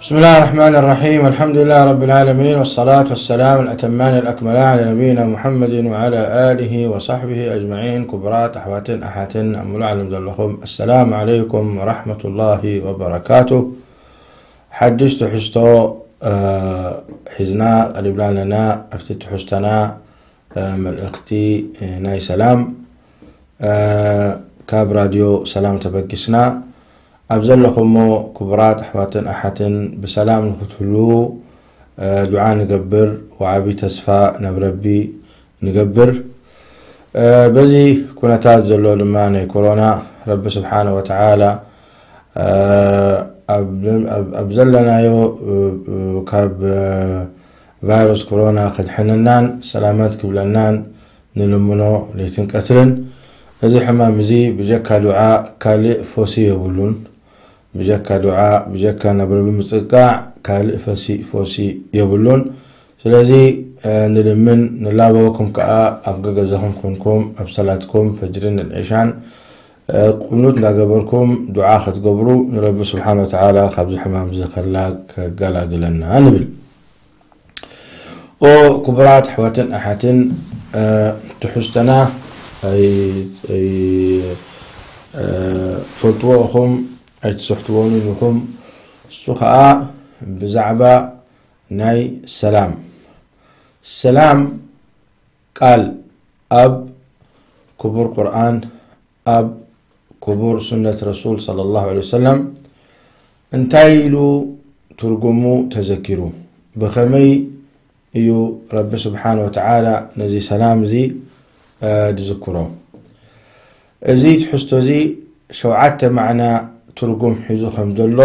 بسم الله الرحمن الرحيم. الحمد لله رب العالمين، والصلاة والسلام الأتمان الأكملان على نبينا محمد وعلى آله وصحبه أجمعين. ክቡራት ኣሕዋትን ኣሓትን ኣብ ሙሉእ ዓለም ዘለኹም፣ السلام عليكم ورحمة الله وبركاته. ሓድሽ ትሕዝቶ፣ እ፣ ሒዝና ቀሪብና ኣለና። ኣብቲ ትሕዝቶና፣ እ፣ መልእኽቲ፣ እ፣ ናይ ሰላም፣ እ፣ ካብ ራድዮ ሰላም ተበጊስና። ኣብ ዘለኹሞ ክቡራት ኣሕዋትን ኣሓትን ብሰላም ንኽትህልዉ፣ እ፣ ዱዓ ንገብር፣ ወዓቢ ተስፋ ናብ ረቢ ንገብር። እ፣ በዚ ኩነታት ዘሎ ድማ ናይ ኮሮና ረቢ ስብሓነ ወተዓላ፣ እ፣ ኣብ፣ ኣብ፣ ኣብ ዘለናዮ፣ እ፣ እ፣ ካብ፣ እ፣ ቫይረስ ኮሮና ከድሕነናን ሰላማት ክብለናን ንልምኖ ለይትን ቀትርን። እዚ ሕማም እዚ ብጀካ ዱዓ ካልእ ፈውሲ የብሉን። ብጀካ ዱዓ፣ ብጀካ ናብ ረቢ ምጽጋዕ ካልእ ፈሲ-፣ ፈውሲ የብሉን። ስለዚ፣ እ፣ ንልምን ንላበወኩም ከኣ ኣብ ገገዛኹም ኮንኩም ኣብ ሰላትኩም ፈጅርን ዕሻን፣ እ፣ ቁኑት እንዳገበርኩም ዱዓ ክትገብሩ ንረቢ ስብሓነ ወተዓላ ካብዚ ሕማም እዚ ከላ-፣ ከገላግለና ንብል። ኦ ክቡራት ኣሕዋትን ኣሓትን፣ እ፣ ትሕዝቶና ኣይ-፣ ኣይ-፣ እ፣ ትፈልጥዎ ኢኹም፣ ኣይትስሕትዎን ኢኹም። እሱ ኸኣ ብዛዕባ ናይ ሰላም። ሰላም ቃል ኣብ ክቡር ቁርኣን፣ ኣብ ክቡር ሱነት ረሱል ሰለላሁ ዐለይሂ ወሰለም እንታይ ኢሉ ትርጉሙ ተዘኪሩ? ብኸመይ እዩ ረቢ ስብሓነ ወተዓላ ነዚ ሰላም እዚ፣ እ፣ ዝዝክሮ? እዚ ትሕዝቶ እዚ ሸውዓተ ማዕና ትርጉም ሒዙ ከም ዘሎ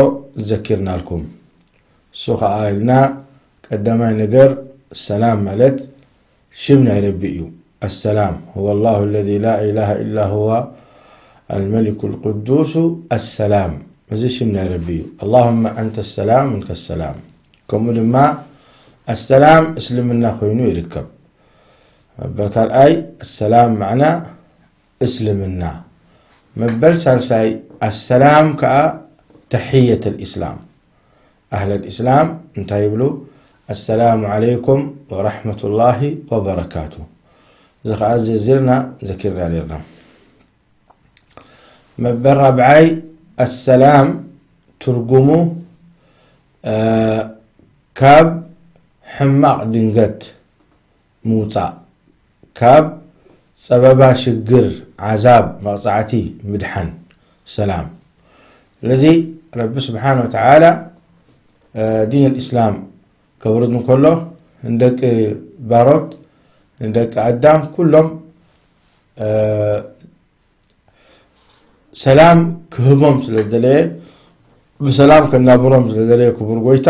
ዘኪርናልኩም። እሱ ኸኣ ኢልና ቀዳማይ ነገር ሰላም ማለት ሽም ናይ ረቢ እዩ። السلام هو الله الذي لا إله إلا هو الملك القدوس السلام። እዚ ሽም ናይ ረቢ እዩ። اللهم أنت السلام منك السلام። ከምኡ ድማ السلام እስልምና ኮይኑ ይርከብ። መበል ካልኣይ السلام ማዕና እስልምና። መበል ሳልሳይ السلام ከኣ ተሕየት الإسلام። ኣህለል ኢስላም እንታይ ይብሉ? السلام عليكم ورحمة الله وبركاته። እዚ ኸዓ ዝርዝርና ዘኪርና ነርና። መበል ራብዓይ السلام ትርጉሙ፣ እ፣ ካብ ሕማቕ ድንገት ምውጻእ፣ ካብ ጸበባ ሽግር፣ ዓዛብ፣ መቕጻዕቲ ምድሓን፣ ሰላም። ስለዚ ረቢ ስብሓነ ወተዓላ፣ እ፣ ዲን ኣልእስላም ከውርድ እንከሎ ንደቂ ባሮት፣ ንደቂ ኣዳም ኩሎም፣ እ፣ ሰላም ክህቦም ስለ ዝደለየ፣ ብሰላም ከናብሮም ስለ ዝደለየ ክቡር ጎይታ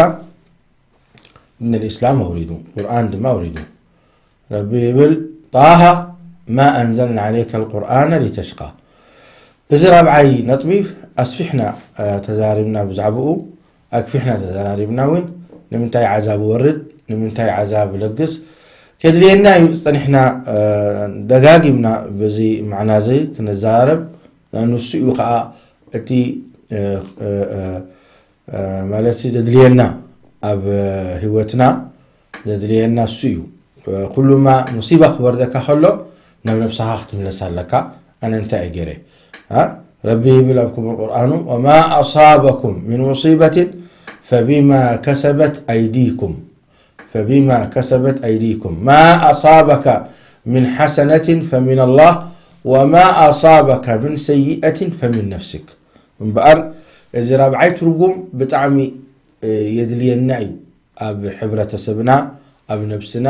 ዲን ኣልእስላም ኣውሪዱ፣ ቁርኣን ድማ ኣውሪዱ። ረቢ ይብል፣ ጣሃ ማ ኣንዘልና ዓለይከ ልቁርኣነ ሊተሽቃ። እዚ ራብዓይ ነጥቢ ኣስፊሕና፣ እ፣ ተዛሪብና ብዛዕባኡ፣ ኣግፊሕና ተዘራሪብና እውን። ንምንታይ ዓዛብ ወርድ፣ ንምንታይ ዓዛብ ለግስ ከድልየና እዩ ጸኒሕና፣ እ፣ ደጋጊምና በዚ ማዕና እዚ ክንዘራረብ። ንሱ እዩ ኸዓ እቲ፣ እ፣ እ፣ እ፣ እ፣ ማለት ዘድልየና ኣብ ህይወትና ዘድልየና እሱ እዩ። ኩሉማ ሙሲባ ክወርደካ ከሎ ናብ ነብስኻ ክትምለስ ኣለካ። ኣነ እንታይ እየ ገይረ? እ? ረቢ ይብል ኣብ ክቡር ቁርኣኑ፣ وما أصابكم من مصيبة فبما كسبت أيديكم، فبما كسبت أيديكم، ما أصابك من حسنة فمن الله، وما أصابك من سيئة فمن نفسك። እምበኣር እዚ ራብዓይ ትርጉም ብጣዕሚ፣ እ፣ የድልየና እዩ ኣብ ሕብረተሰብና፣ ኣብ ነብስና፣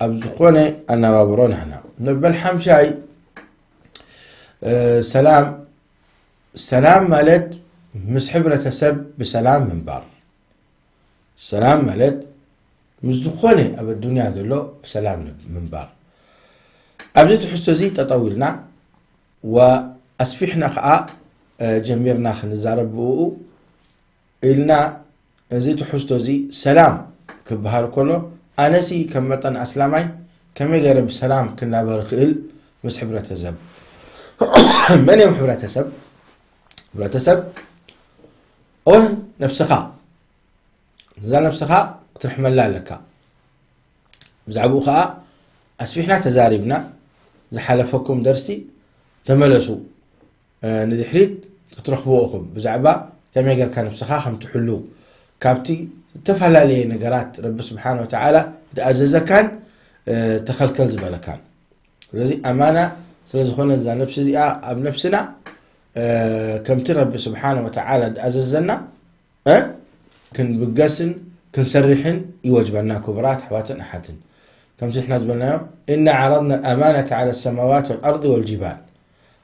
ኣብ ዝኾነ ኣነባብሮ ናህና። መበል ሓምሻይ፣ እ፣ ሰላም፣ ሰላም ማለት ምስ ሕብረተሰብ ብሰላም ምንባር። ሰላም ማለት ምስ ዝኾነ ኣብ ኣዱንያ ዘሎ ብሰላም ምንባር። ኣብዚ ትሕዝቶ እዚ ጠጠው ኢልና ወኣስፊሕና ኸዓ፣ እ፣ ጀሚርና ክንዛረብ ብኡ ኢልና። እዚ ትሕዝቶ እዚ ሰላም ክበሃል ከሎ፣ ኣነሲ ከም መጠን ኣስላማይ ከመይ ገይረ ብሰላም ክናበር ክእል ምስ ሕብረተሰብ? መን እዮም ሕብረተሰብ? ሕብረተሰብ ኦን ነፍስኻ እዛ ነብስኻ ክትርሕመላ ኣለካ። ብዛዕባኡ ከዓ ኣስፊሕና ተዛሪብና። ዝሓለፈኩም ደርሲ ተመለሱ፣ እ፣ ንድሕሪት ክትረኽብዎ ኢኹም። ብዛዕባ ከመይ ጌርካ ነብስኻ ከም ትሕሉ፣ ካብቲ ዝተፈላለየ ነገራት ረቢ ስብሓን ወተዓላ ዝኣዘዘካን፣ እ፣ ተኸልከል ዝበለካን። ስለዚ ኣማና ስለ ዝኾነ እዛ ነብሲ እዚኣ ኣብ ነብስና፣ እ፣ ከምቲ ረቢ ስብሓን ወተዓላ ዝኣዘዘና እ? ክንብገስን ክንሰርሕን ይወጅበና። ክቡራት ኣሕዋትን ኣሓትን፣ ከምቲ ንሕና ዝበልናዮ፣ إنا عرضنا الأمانة على السماوات والأرض والجبال።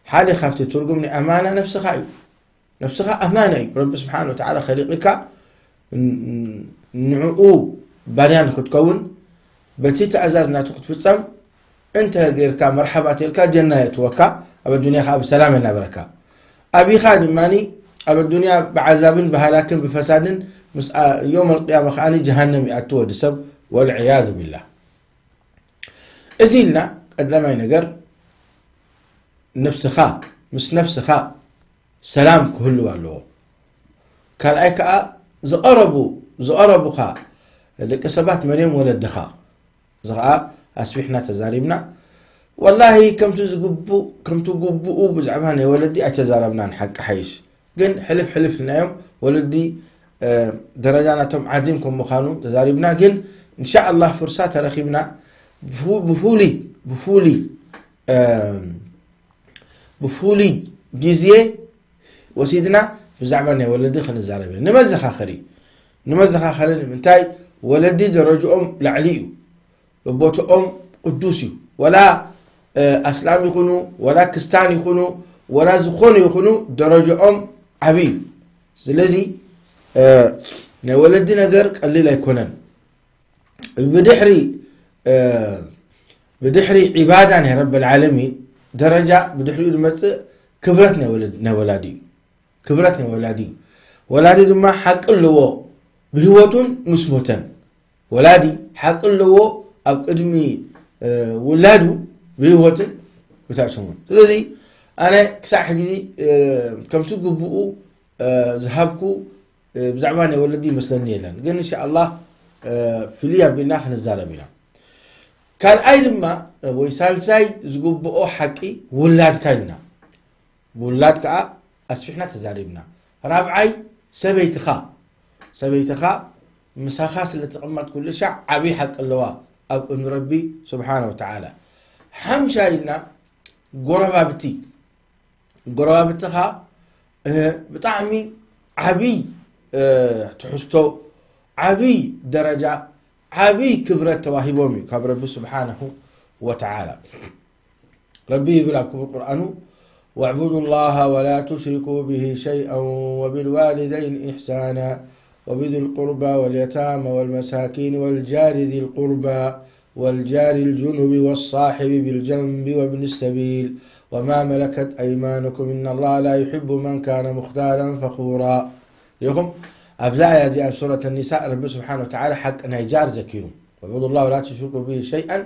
ሓደ ካብቲ ትርጉም ናይ ኣማና ነብስኻ እዩ። ነብስኻ ኣማና እዩ። ረቢ ስብሓን ወተዓላ ኸሊቕካ ን-፣ ንዕኡ ባርያ ንክትከውን፣ በቲ ትእዛዝ ናቱ ክትፍጸም፣ እንተ ጌርካ መርሓባ ተልካ ጀና የእትወካ፣ ኣብ ኣዱንያ ከኣ ብሰላም የናብረካ። ኣቢኻ ድማኒ ኣብ ኣዱንያ ብዓዛብን ብሃላክን ብፈሳድን ምስ ኣ-፣ ዮም ኣልቅያማ ከኣኒ ጀሃነም ይኣቱ ወዲ ሰብ፣ ወልዕያዙ ቢላህ። እዚ ኢልና ቀዳማይ ነገር ነፍስኻ፣ ምስ ነፍስኻ ሰላም ክህልው ኣለዎ። ካልኣይ ከኣ ዝቐረቡ፣ ዝቐረቡኻ ደቂ ሰባት መን እዮም? ወለድኻ። እዚ ኸዓ ኣስፊሕና ተዛሪብና። ወላሂ ከምቲ ዝግቡእ፣ ከምቲ ግቡኡ ብዛዕባ ናይ ወለዲ ኣይተዛረብናን፣ ሓቂ ሓይሽ። ግን ሕልፍ ሕልፍ ኢልናዮም። ወለዲ፣ እ፣ ደረጃ ናቶም ዓዚም ከም ምዃኑ ተዛሪብና። ግን እንሻኣላህ ፍርሳ ተረኺብና ብፉ-፣ ብፉሉይ፣ ብፉሉይ፣ እ፣ ብፉሉይ ግዜ ወሲድና ብዛዕባ ናይ ወለዲ ክንዛረብ ኢና። ንመዘኻኸሪ፣ ንመዘኻኸሪ ንምንታይ? ወለዲ ደረጅኦም ላዕሊ እዩ። ቦትኦም ቅዱስ እዩ። ወላ፣ እ፣ ኣስላም ይኹኑ፣ ወላ ክስታን ይኹኑ፣ ወላ ዝኾኑ ይኹኑ፣ ደረጅኦም ዓብዪ እዩ። ስለዚ፣ እ፣ ናይ ወለዲ ነገር ቀሊል ኣይኮነን። ብድሕሪ፣ እ፣ ብድሕሪ ዒባዳ ናይ ረብል ዓለሚን ደረጃ ብድሕሪኡ ዝመጽእ ክብረት ናይ ወለድ-፣ ናይ ወላዲ እዩ። ክብረት ናይ ወላዲ እዩ። ወላዲ ድማ ሓቂ ኣለዎ ብህይወቱን ምስ ሞተን። ወላዲ ሓቂ ኣለዎ ኣብ ቅድሚ፣ እ፣ ውላዱ ብህይወትን ብታእሰሙን። ስለዚ ኣነ ክሳዕ ሕጂ፣ እ፣ ከምቲ ግቡኡ፣ እ፣ ዝሃብኩ፣ እ፣ ብዛዕባ ናይ ወለዲ ይመስለኒ የለን። ግን እንሻኣላህ፣ እ፣ ፍልይ ኣቢልና ክንዛረብ ኢና። ካልኣይ ድማ፣ እ፣ ወይ ሳልሳይ ዝግብኦ ሓቂ ውላድካ ኢልና። ውላድ ከኣ ኣስፊሕና ተዛሪብና። ራብዓይ ሰበይትኻ። ሰበይትኻ ምሳኻ ስለ ትቕመጥ ኩሉ ሻዕ ዓብዪ ሓቂ ኣለዋ ኣብ ቅድሚ ረቢ ስብሓነ ወተዓላ። ሓምሻይ ኢልና ጎረባብቲ። ጎረባብትኻ፣ እ፣ ብጣዕሚ ዓብዪ፣ እ፣ ትሕዝቶ፣ ዓብዪ ደረጃ፣ ዓብዪ ክብረት ተዋሂቦም እዩ ካብ ረቢ ስብሓነሁ ወተዓላ። ረቢ ይብል ኣብ ክቡር ቁርኣኑ፣ واعبدوا الله ولا تشركوا به شيئا وبالوالدين إحسانا وبذي القربى واليتامى والمساكين والجار ذي القربى والجار الجنب والصاحب بالجنب وابن السبيل وما ملكت أيمانكم إن الله لا يحب من كان مختالا فخورا. ሪኹም ኣብዛ ኣያ እዚኣ ኣብ ሱረት ኒሳእ ረቢ ስብሓን ወተዓላ ሓቂ ናይ ጃር ዘኪሩ። واعبدوا الله ولا تشركوا به شيئا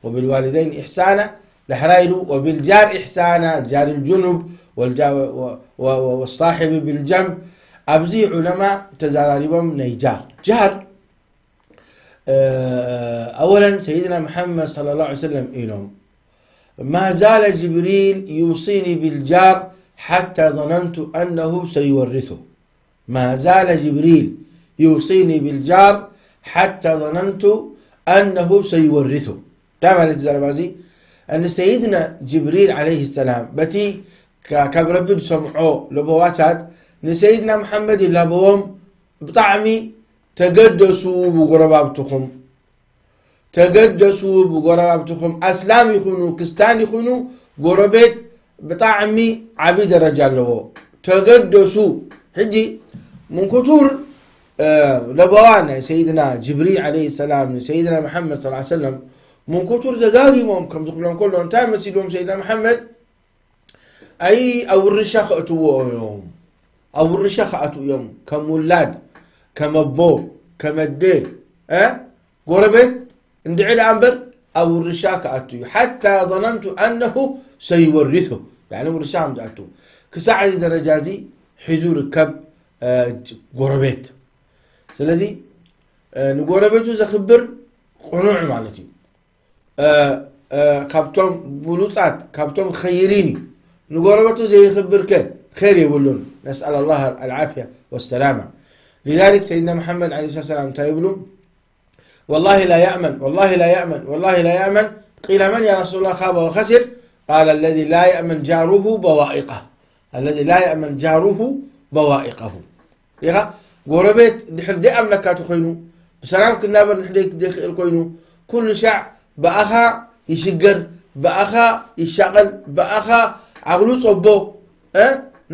وبالوالدين إحسانا ዳሕራይ ኢሉ وبالجار إحسانا جار الجنب والجا-، و-، و-، و-، والصاحب بالجنب። ኣብዚ ዑለማ ተዘራሪቦም ናይ ጃር። ጃር፣ እ፣ ኣወለን ሰይድና መሓመድ ሰለላሁ ዐለይሂ ወሰለም ኢሎም ما زال جبريل يوصيني بالجار حتى ظننت أنه سيورثه. ما زال جبريل يوصيني بالجار حتى ظننت أنه سيورثه. እንታይ ማለት እዩ ዘረባ እዚ? ንሰይድና ጅብሪል ዓለይሂ ሰላም በቲ ካ-፣ ካብ ረቢ ዝሰምዖ ለበዋታት ንሰይድና መሓመድ ይላበዎም፣ ብጣዕሚ ተገደሱ ብጎረባብትኹም። ተገደሱ ብጎረባብትኹም፣ ኣስላም ይኹኑ ክስታን ይኹኑ፣ ጎረቤት ብጣዕሚ ዓቢ ደረጃ ኣለዎ። ተገደሱ። ሕጂ ምንኩቱር፣ እ፣ ለበዋ ናይ ሰይድና ጅብሪል ዓለይሂ ሰላም ንሰይድና መሓመድ ሰለላሁ ዐለይሂ ወሰለም ምንኩቱር ደጋጊሞም ከም ዝብሎም ከሎ እንታይ መሲልዎም ሰይድና መሓመድ? ኣይ ኣብ ውርሻ ከእትዎ እዮም። ኣብ ውርሻ ከኣትዉ እዮም። ከም ውላድ፣ ከም ኣቦ፣ ከም ኣደ፣ እ? ጎረቤት እንድዒ ደኣ እምበር ኣብ ውርሻ ከኣትዉ እዩ። ሓታ ظننت أنه سيورثه። ያኒ ውርሻ ከም ዝኣትዉ። ክሳዕ እዚ ደረጃ እዚ ሒዙ ርከብ፣ እ፣ ጎረቤት። ስለዚ ንጎረቤቱ ዘኽብር ቅኑዕ ማለት እዩ። ካብቶም ብሉጻት፣ ካብቶም ኸይሪን እዩ። ንጎረቤቱ ዘይኽብር ከ ኸይር የብሉን። نسأل الله العافية والسلامة. لذلك سيدنا محمد عليه الصلاة والسلام እንታይ ይብሉ? والله لا يأمن، والله لا يأمن، والله لا يأمن. قيل من يا رسول الله خاب وخسر؟ قال الذي لا يأمن جاره بوائقه. الذي لا يأمن جاره بوائقه. ኢኻ ጎረቤት ድሕር ደይኣምነካ ተኮይኑ፣ ብሰላም ክናበር ንሕደይ ክደይክእል ኮይኑ፣ ኩሉ ሻዕ ብኣኻ ይሽገር፣ ብኣኻ ይሻቐል፣ ብኣኻ ዓቕሉ ጸቦ።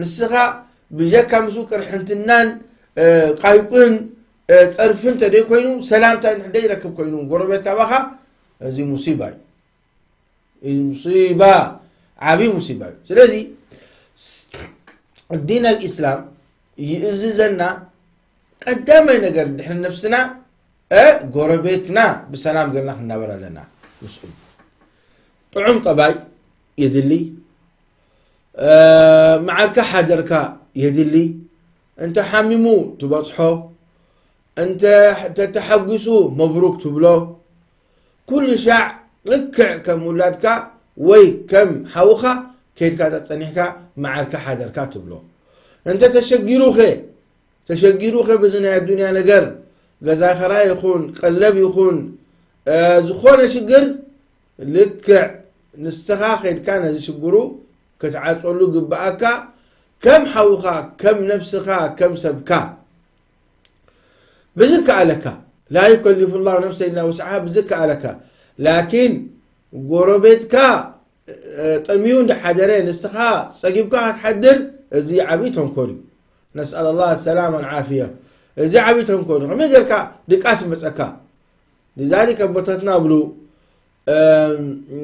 ንስኻ ብጀካ ምስኡ ቅርሕንትናን ቃይቁን ጸርፍን ተደይ ኮይኑ፣ ሰላምታ ንሕደይ ይረክብ ኮይኑ ጎረቤት ካባኻ፣ እዚ ሙሲባ እዩ። ሙሲባ፣ ዓብዪ ሙሲባ እዩ። ስለዚ ዲን ኣልኢስላም ይእዝዘና፣ ቀዳማይ ነገር ድሕሪ ነፍስና ጎረቤትና ብሰላም ገርና ክንናበር ኣለና። ምስኡ ጥዑም ጠባይ የድሊ። መዓልካ ሓደርካ የድሊ። እንተ ሓሚሙ ትበጽሖ፣ እንተ ተተሓጒሱ መብሩክ ትብሎ። ኩሉ ሻዕ ልክዕ ከም ውላድካ ወይ ከም ሓውኻ ከይድካ ጸጸኒሕካ መዓልካ ሓደርካ ትብሎ። እንተ ተሸጊሩኸ፣ ተሸጊሩኸ በዚ ናይ ኣዱንያ ነገር፣ ገዛ ኸራይ ይኹን፣ ቀለብ ይኹን፣ ዝኾነ ሽግር፣ ልክዕ ንስኻ ከይድካ ነዚ ሽግሩ ክትዓጸሉ ግብኣካ፣ ከም ሓውኻ፣ ከም ነብስኻ፣ ከም ሰብካ። ብዝከኣለካ፣ لا يكلف الله نفسا إلا وسعها፣ ብዝከኣለካ። ላኪን ጎረቤትካ ጠምዩ እንዳሓደረ ንስኻ ጸጊብካ ክትሓድር፣ እዚ ዓብዪ ተንኮል እዩ። نسأل الله السلامة والعافية። እዚ ዓብዪ ተንኮል እዩ። ከመይ ጌርካ ድቃስ መጸካ? لذلك ኣቦታትና ብሉ፣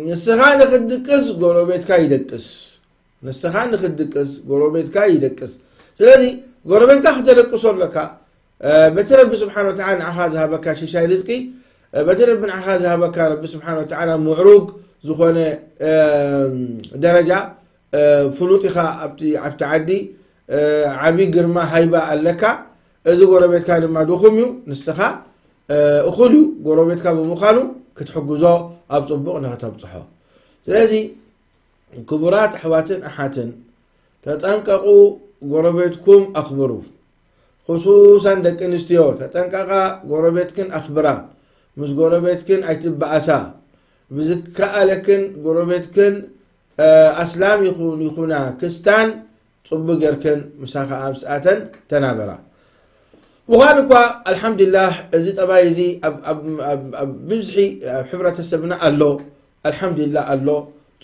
ንስኻ ንኽትድቅስ ጎረቤትካ ይደቅስ። ንስኻ ንኽትድቅስ ጎረቤትካ ይደቅስ። ስለዚ ጎረቤትካ ክተደቅሶ ኣለካ። በቲ ረቢ ስብሓን ወተዓላ ንዓኻ ዝሃበካ ሽሻይ ርዝቂ፣ በቲ ረቢ ንዓኻ ዝሃበካ ረቢ ስብሓን ወተዓላ ምዕሩግ ዝኾነ ደረጃ፣ ፍሉጥ ኢኻ ኣብቲ ዓዲ፣ ዓብዪ ግርማ ሃይባ ኣለካ። እዚ ጎረቤትካ ድማ ድኹም እዩ። ንስኻ እኹል እዩ፣ ጎረቤትካ ብምዃኑ ክትሕግዞ፣ ኣብ ጽቡቕ ንኽተብጽሖ። ስለዚ ክቡራት ኣሕዋትን ኣሓትን፣ ተጠንቀቑ፣ ጎረቤትኩም ኣኽብሩ። ኹሱሳን ደቂ ኣንስትዮ ተጠንቀቓ፣ ጎረቤትክን ኣኽብራ። ምስ ጎረቤትክን ኣይትበኣሳ። ብዝከኣለክን ጎረቤትክን ኣስላም ይኹን ይኹና ክስታን ጽቡቅ ጌርክን ምሳኻ ኣብ ሰኣተን ተናበራ። ምዃን እኳ ኣልሓምዱሊላህ እዚ ጠባይ እዚ ኣብ ብብዝሒ ኣብ ሕብረተሰብና ኣሎ። ኣልሓምዱሊላህ ኣሎ።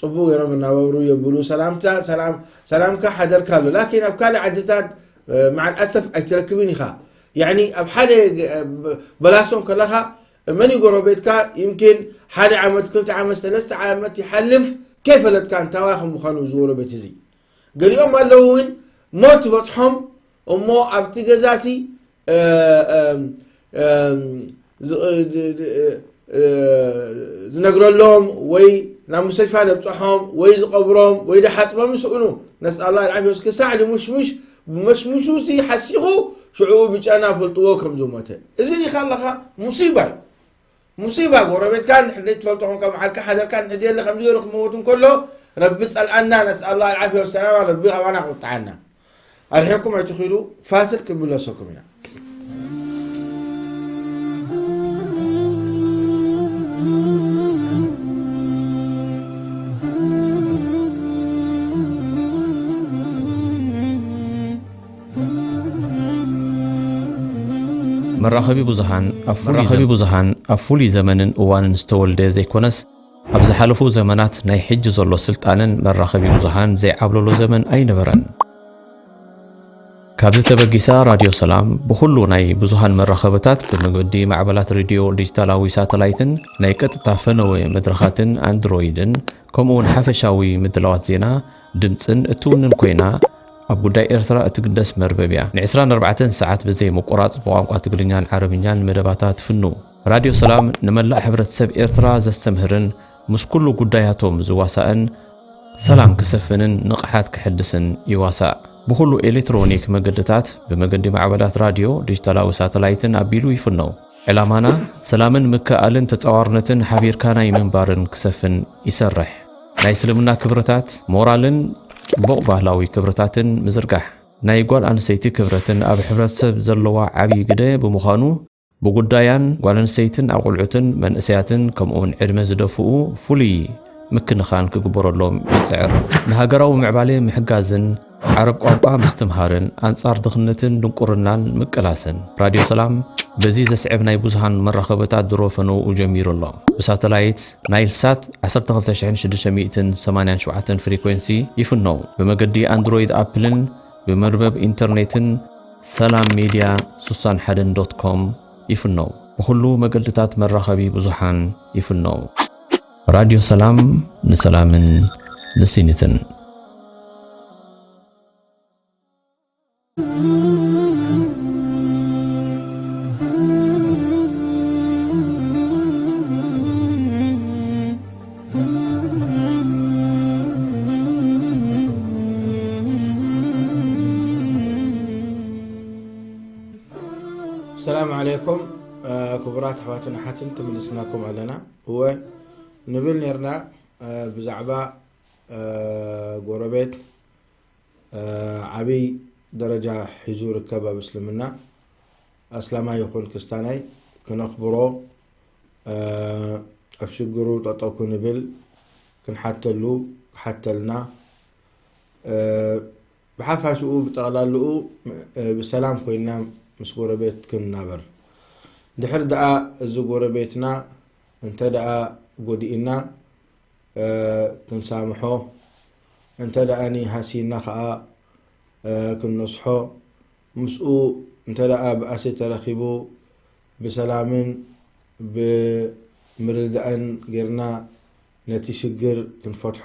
ጽቡቅ ጌሮም እናበሩ የብሉ። ሰላምታ ሰላም ሰላምካ ሓደርካ ኣሎ። ላኪን ኣብ ካልእ ዓድታት መዓል ኣሰፍ ኣይትረክብን ኢኻ። ያኒ ኣብ ሓደ በላሶን ከለኻ መን እዩ ጎረቤትካ? ይምኪን ሓደ ዓመት፣ ክልተ ዓመት፣ ሰለስተ ዓመት ይሓልፍ ከይፈለጥካ እንታዋይ ከም ምዃኑ እዚ ጎረቤት እዚ። ገሊኦም ኣለዉ እውን ሞት ዝበጽሖም እሞ ኣብቲ ገዛሲ ዝነግረሎም ወይ ናብ ሙስተሽፋ ዘብጽሖም ወይ ዝቐብሮም ወይ ዝሓጽቦም ይስእኑ። ነስኣላ ልዓፊያ። ክሳዕ ድሙሽሙሽ ብመሽሙሹ ሲ ሓሲኹ ሽዑ ብጨና ፈልጥዎ ከም ዝሞተ። እዚ ሪኻ ኣለኻ? ሙሲባ እዩ። ሙሲባ። ጎረቤትካ ንሕድሪ ትፈልጦ ኾንካ መዓልካ ሓደርካ ንሕድሪ የለ ከምዚ ገይሩ ክመውት እንከሎ ረቢ ጸልኣና። ነስኣላ ልዓፊያ ወሰላማ። ረቢ ኣባና ቁጥዓና። ኣርሒቕኩም ኣይትኺዱ። ፋስል ክምለሰኩም ኢና። መራኸቢ ብዙሃን ኣብ ፍሉይ መራኸቢ ዘ- ብዙሃን ኣብ ፍሉይ ዘመንን እዋንን ዝተወልደ ዘይኮነስ፣ ኣብ ዝሓለፉ ዘመናት ናይ ሕጂ ዘሎ ስልጣነን መራኸቢ ብዙሃን ዘይዓብለሎ ዘመን ኣይነበረን። ካብዚ ተበጊሳ ራድዮ ሰላም ብኹሉ ናይ ብዙሃን መራኸብታት ብመገዲ ማዕበላት ሬድዮ ዲጂታላዊ ሳተላይትን ናይ ቀጥታ ፈነወ መድረኻትን ኣንድሮይድን ከምኡውን ሓፈሻዊ ምድላዋት ዜና ድምጽን እትውንን ኮይና፣ ኣብ ጉዳይ ኤርትራ እትግደስ መርበብ እያ። ን ዕስራን ኣርባዕተን ሰዓት ብዘይ ምቁራጽ ብቋንቋ ትግርኛን ዓረብኛን መደባታ ትፍኑ። ራድዮ ሰላም ንመላእ ሕብረተሰብ ኤርትራ ዘስተምህርን ምስ ኩሉ ጉዳያቶም ዝዋሳእን ሰላም ክሰፍንን ንቕሓት ክሕድስን ይዋሳእ። ብኹሉ ኤሌክትሮኒክ መገድታት ብመገዲ ማዕበላት ራድዮ፣ ዲጂታላዊ ሳተላይትን ኣቢሉ ይፍነው። ዕላማና ሰላምን ምክእኣልን ተጻዋርነትን ሓቢርካ ናይ ምንባርን ክሰፍን ይሰርሕ። ናይ እስልምና ክብርታት፣ ሞራልን ጽቡቕ ባህላዊ ክብርታትን ምዝርጋሕ። ናይ ጓል ኣንስተይቲ ክብረትን ኣብ ሕብረተሰብ ዘለዋ ዓብዪ ግደ ብምዃኑ፣ ብጉዳያን ጓል ኣንስተይትን ኣቑልዑትን መንእሰያትን ከምኡውን ዕድመ ዝደፍኡ ፍሉይ ምክንኻን ክግበረሎም ይጽዕር። ንሃገራዊ ምዕባለ ምሕጋዝን ዓረብ ቋንቋ ምስትምሃርን ኣንጻር ድኽነትን ድንቁርናን ምቅላስን። ራድዮ ሰላም በዚ ዘስዕብ ናይ ብዙሃን መራኸብታት ድሮ ፈነውኡ ጀሚሩ ኣሎ። ብሳተላይት ናይል ሳት ዓሰርተ ክልተ ሽሕን ሽዱሽተ ሚእትን ሰማንያን ሸውዓተን ፍሪኮንሲ ይፍነው። ብመገዲ ኣንድሮይድ ኣፕልን ብመርበብ ኢንተርኔትን ሰላም ሜድያ ስሳን ሓደን ዶት ኮም ይፍነው። ብኹሉ መገድታት መራኸቢ ብዙሓን ይፍነው። ራድዮ ሰላም ንሰላምን ንስኒትን። ሰላም ዓለይኩም፣ እ፣ ክቡራት ኣሕዋትን ኣሓትን፣ ተመሊስናኩም ኣለና። እወ፣ ንብል ኔርና፣ እ፣ ብዛዕባ፣ እ፣ ጎረቤት፣ እ፣ ዓብይ ደረጃ ሒዙ ርከብ ኣብ እስልምና። ኣስላማይ ይኹን ክስታናይ ክነኽብሮ፣ እ፣ ኣብ ሽግሩ ጠጠው ክንብል፣ ክንሓተሉ፣ ክሓተልና፣ እ፣ ብሓፋሽኡ ብጠቕላልኡ፣ እ፣ ብሰላም ኮይንና ምስ ጎረቤት ክንናበር። ድሕር ደኣ እዚ ጎረቤትና እንተ ደኣ ጎዲእና፣ እ፣ ክንሳምሖ፣ እንተ ደኣኒ ሃሲና ኸኣ፣ እ፣ ክንነስሖ፣ ምስኡ እንተ ደኣ ብኣሲ ተረኺቡ ብሰላምን ብምርድዳእን ጌርና ነቲ ሽግር ክንፈትሖ።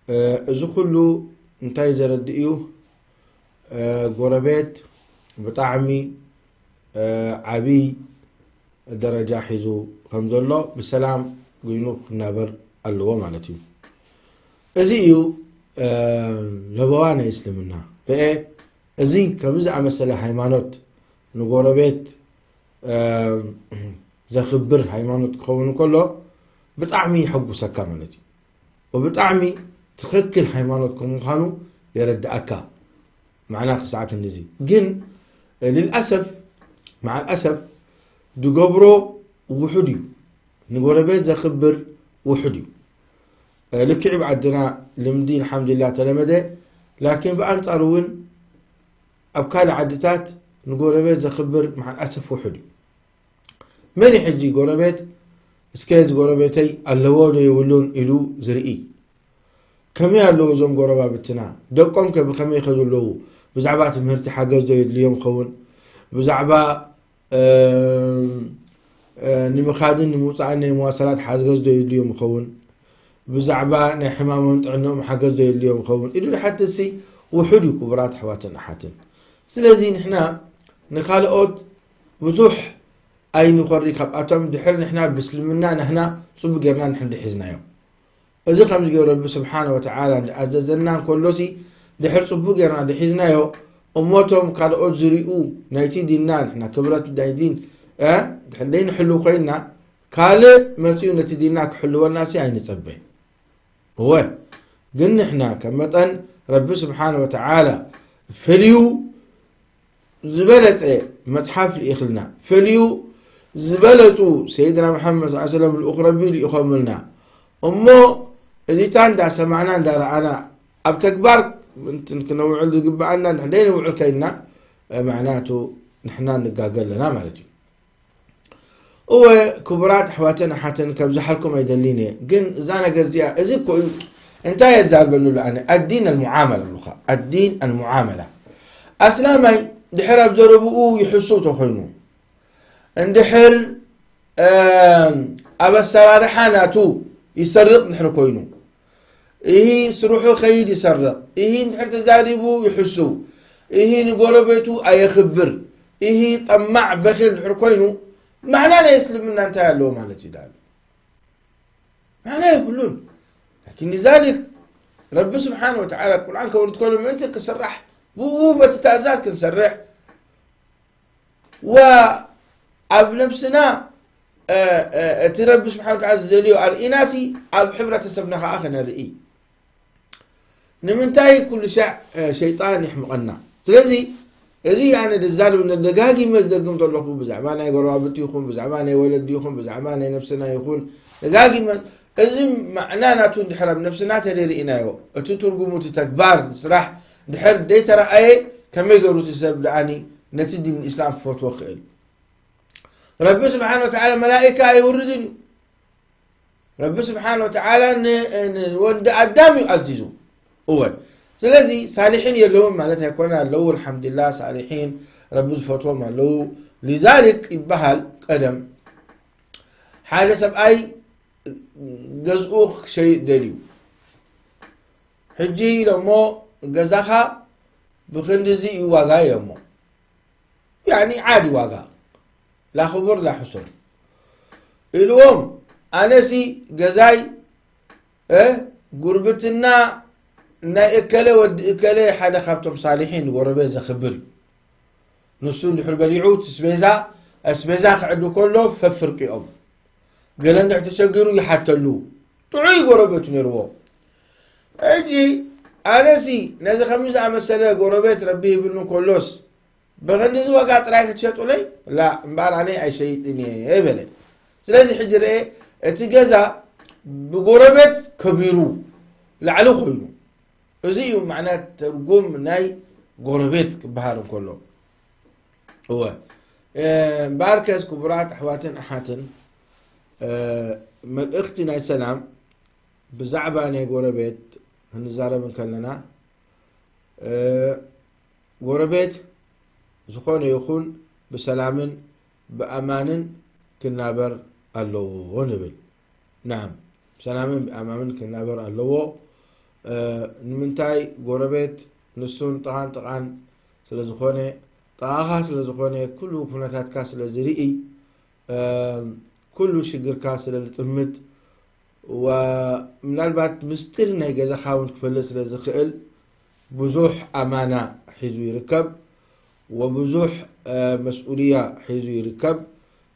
እ፣ እዚ ኩሉ እንታይ ዘረድእ እዩ? እ፣ ጎረቤት ብጣዕሚ፣ እ፣ ዓብይ ደረጃ ሒዙ ከም ዘሎ፣ ብሰላም ኮይኑ ክናበር ኣለዎ ማለት እዩ። እዚ እዩ፣ እ፣ ለበዋ ናይ እስልምና። ርኤ፣ እዚ ከምዚ ዝኣመሰለ ሃይማኖት ንጎረቤት፣ እ፣ ዘኽብር ሃይማኖት ክኸውን ከሎ፣ ብጣዕሚ የሐጉሰካ ማለት እዩ። ወብጣዕሚ ትኽክል ሃይማኖት ከም ምዃኑ የረድኣካ። ማዕና ክሳዕ ክንድዚ። ግን፣ እ፣ ልልኣሰፍ፣ መዓል ኣሰፍ፣ ዝገብሮ ውሑድ እዩ። ንጎረቤት ዘኽብር ውሑድ እዩ። እ፣ ልክዕ ብዓድና ልምዲ፣ ኣልሓምዱሊላህ፣ ተለመደ። ላኪን ብኣንጻሩ እውን ኣብ ካልእ ዓድታት ንጎረቤት ዘኽብር መዓል ኣሰፍ ውሑድ እዩ። መን እዩ ሕጂ ጎረቤት፣ እስከ እዚ ጎረቤተይ ኣለዎ ዶ የብሉን ኢሉ ዝርኢ? ከመይ ኣለዉ እዞም ጎረባብትና? ደቆም ከ ብኸመይ ይኸዱ ኣለዉ? ብዛዕባ ትምህርቲ ሓገዝ ዶ የድልዮም ይኸውን? ብዛዕባ፣ እም፣ እ፣ ንምኻድን ንምውጻእን ናይ መዋሰላት ሓገዝ ዶ የድልዮም ይኸውን? ብዛዕባ ናይ ሕማሞም ጥዕንኦም ሓገዝ ዶ የድልዮም ይኸውን? ኢሉ ዝሓትትሲ ውሑድ እዩ፣ ክቡራት ኣሕዋትን ኣሓትን። ስለዚ ንሕና ንኻልኦት ብዙሕ ኣይንኾሪ ካብኣቶም፣ ድሕር ንሕና ብእስልምና ንሕና ጽቡቅ ጌርና ንሕና ድሒዝናዮ። እዚ ከምዚ ገይሩ ረቢ ስብሓነ ወተዓላ እንዳኣዘዘና እንከሎሲ፣ ድሕር ጽቡቅ ጌርና ድሒዝናዮ፣ እሞቶም ካልኦት ዝሪኡ ናይቲ ዲንና፣ ንሕና ክብረት ናይ ዲን፣ እ፣ ድሕር ደይንሕሉ ኮይንና፣ ካልእ መጺኡ ነቲ ዲንና ክሕልወልናሲ ኣይንጸበ። እወ፣ ግን ንሕና ከም መጠን ረቢ ስብሓነ ወተዓላ ፈልዩ ዝበለጸ መጽሓፍ ልኢኽልና፣ ፈልዩ ዝበለጹ ሰይድና መሓመድ ሰለላሁ ዐለይሂ ወሰለም ልኡኽ ረቢ ልኢኾምልና። እሞ እዚታ እንዳሰማዕና እንዳረኣና ኣብ ተግባር እንትን ክነውዕል ዝግብኣና እንድሕር ደይንውዕል ከይንና፣ መዕናቱ ንሕና ንጋገ ኣለና ማለት እዩ። እወ፣ ክቡራት ኣሕዋትን ኣሓትን፣ ከብዝሓልኩም ኣይደልን እየ፣ ግን እዛ ነገር እዚኣ፣ እዚ እኮ እዩ፣ እንታይ እየ ዛርበሉ ኣነ? ኣዲን ኣልሙዓመላ ኣሉኻ፣ ኣዲን ኣልሙዓመላ። ኣስላማይ ድሕር ኣብ ዘረብኡ ይሕሱ ተኾይኑ፣ እንድሕር፣ እም፣ ኣብ ኣሰራርሓ ናቱ ይሰርቕ ድሕር ኮይኑ፣ እሂ ስርሑ ከይድ ይሰርቕ፣ እሂ እንድሕር ተዛሪቡ ይሕሱ፣ እሂ ንጎረቤቱ ኣየኽብር፣ እሂ ጠማዕ በኺል ድሕር ኮይኑ፣ ማዕና ናይ እስልምና እንታይ ኣለዎ ማለት እዩ ዳሉ? ማዕና የብሉን። ላኪን ሊዛሊክ ረቢ ስብሓነ ወተዓላ ቁርኣን ከውርድ ከሎ ምእንቲ ክስራሕ፣ ብኡ በቲ ትእዛዝ ክንሰርሕ፣ ዋ ኣብ ነብስና እቲ ረቢ ስብሓን ወተዓላ ዝደልዮ ኣርኢናሲ ኣብ ሕብረተሰብና ከዓ ክነርኢ። ንምንታይ ኩሉ ሻዕ ሸይጣን ይሕምቐና? ስለዚ እዚ ኣነ ደዛርብ ደጋጊመ ዝደግም ተለኹ ብዛዕባ ናይ ጎረባብቲ ይኹን ብዛዕባ ናይ ወለዲ ይኹን ብዛዕባ ናይ ነብስና ይኹን ደጋጊመ እዚ ማዕና ናቱ እንድሕር ኣብ ነብስና ተደይርኢናዮ እቲ ትርጉሙ እቲ ተግባር ስራሕ ድሕር ደይተረኣየ ከመይ ገሩ እቲ ሰብ ደኣኒ ነቲ ዲን እስላም ክፈትዎ ክእል? ረቢ ስብሓን ወተዓላ መላኢካ ኣይውርድን እዩ። ረቢ ስብሓን ወተዓላ ንወዲ ኣዳም እዩ ኣዚዙ። እወ ስለዚ ሳሊሒን የለውን ማለት ኣይኮነ ኣለዉ። ኣልሓምዱላ ሳሊሒን ረቢ ዝፈትዎም ኣለዉ። ሊዛሊክ ይበሃል ቀደም ሓደ ሰብኣይ ገዝኡ ክሸይጥ ደልዩ ሕጂ ኢሎሞ ገዛኻ ብክንድዚ እዩ ዋጋ ኢሎሞ ያኒ ዓዲ ዋጋ ላክቡር ላሕሱር ኢልዎም ኣነሲ ገዛይ ጉርብትና ናይ እከለ ወዲ እከለ ሓደ ካብቶም ሳሊሒን ጎረቤት ዘኽብር እዩ። ንሱ እንድሕር በሊዑ እቲ ስቤዛ ስቤዛ ክዕዱ ከሎ ፈፍርቂኦም ገለ እንድሕር ተሸጊሩ ይሓተሉ ጥዑይ ጎረቤቱ ነይርዎ። ሕጂ ኣነሲ ነዚ ከምዚ ዝኣመሰለ ጎረቤት ረቢ ይብሉ ከሎስ ብክንድዚ ዋጋ ጥራይ ክትሸጡለይ ላ እምበኣር ኣነ ኣይሸይጥን እየ በለ። ስለዚ ሕጂ ርአ እቲ ገዛ ብጎረቤት ከቢሩ ላዕሊ ኮይኑ እዚ እዩ ማዕና ትርጉም ናይ ጎረቤት ክበሃል እንከሎ። እወ እምበኣርከስ ክቡራት ኣሕዋትን ኣሓትን መልእኽቲ ናይ ሰላም ብዛዕባ ናይ ጎረቤት ክንዛረብ እንከለና ጎረቤት ዝኾነ ይኹን ብሰላምን ብኣማንን ክናበር ኣለዎ ንብል። ናም ብሰላምን ብኣማንን ክናበር ኣለዎ። ንምንታይ ጎረቤት ንሱን ጥቓን ጥቓን ስለ ዝኾነ ጥቓኻ ስለ ዝኾነ ኩሉ ኩነታትካ ስለ ዝርኢ ኩሉ ሽግርካ ስለ ዝጥምት ምናልባት ምስጢር ናይ ገዛኻ እውን ክፈልጥ ስለ ዝኽእል ብዙሕ ኣማና ሒዙ ይርከብ ወብዙሕ መስኡልያ ሒዙ ይርከብ።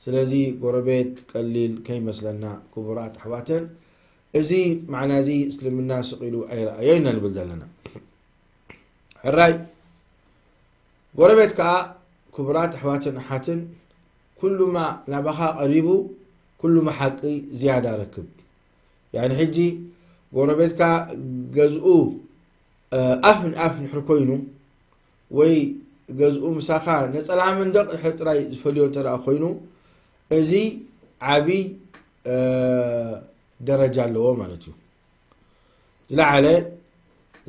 ስለዚ ጎረቤት ቀሊል ከይመስለና ክቡራት ኣሕዋትን እዚ ማዕና እዚ እስልምና ስቕ ኢሉ ኣይረኣዮ ኢና ንብል ዘለና። ሕራይ ጎረቤት ከዓ ክቡራት ኣሕዋትን ኣሓትን ኩሉማ ናባኻ ቀሪቡ ኩሉማ ሓቂ ዝያዳ ረክብ። ያኒ ሕጂ ጎረቤትካ ገዝኡ ኣፍ ንኣፍ ንሕር ኮይኑ ወይ ገዝኡ ምሳኻ ነፀላ መንደቕ ድሕር ጥራይ ዝፈልዮ እንተ ደኣ ኮይኑ እዚ ዓብይ ደረጃ ኣለዎ ማለት እዩ። ዝለዓለ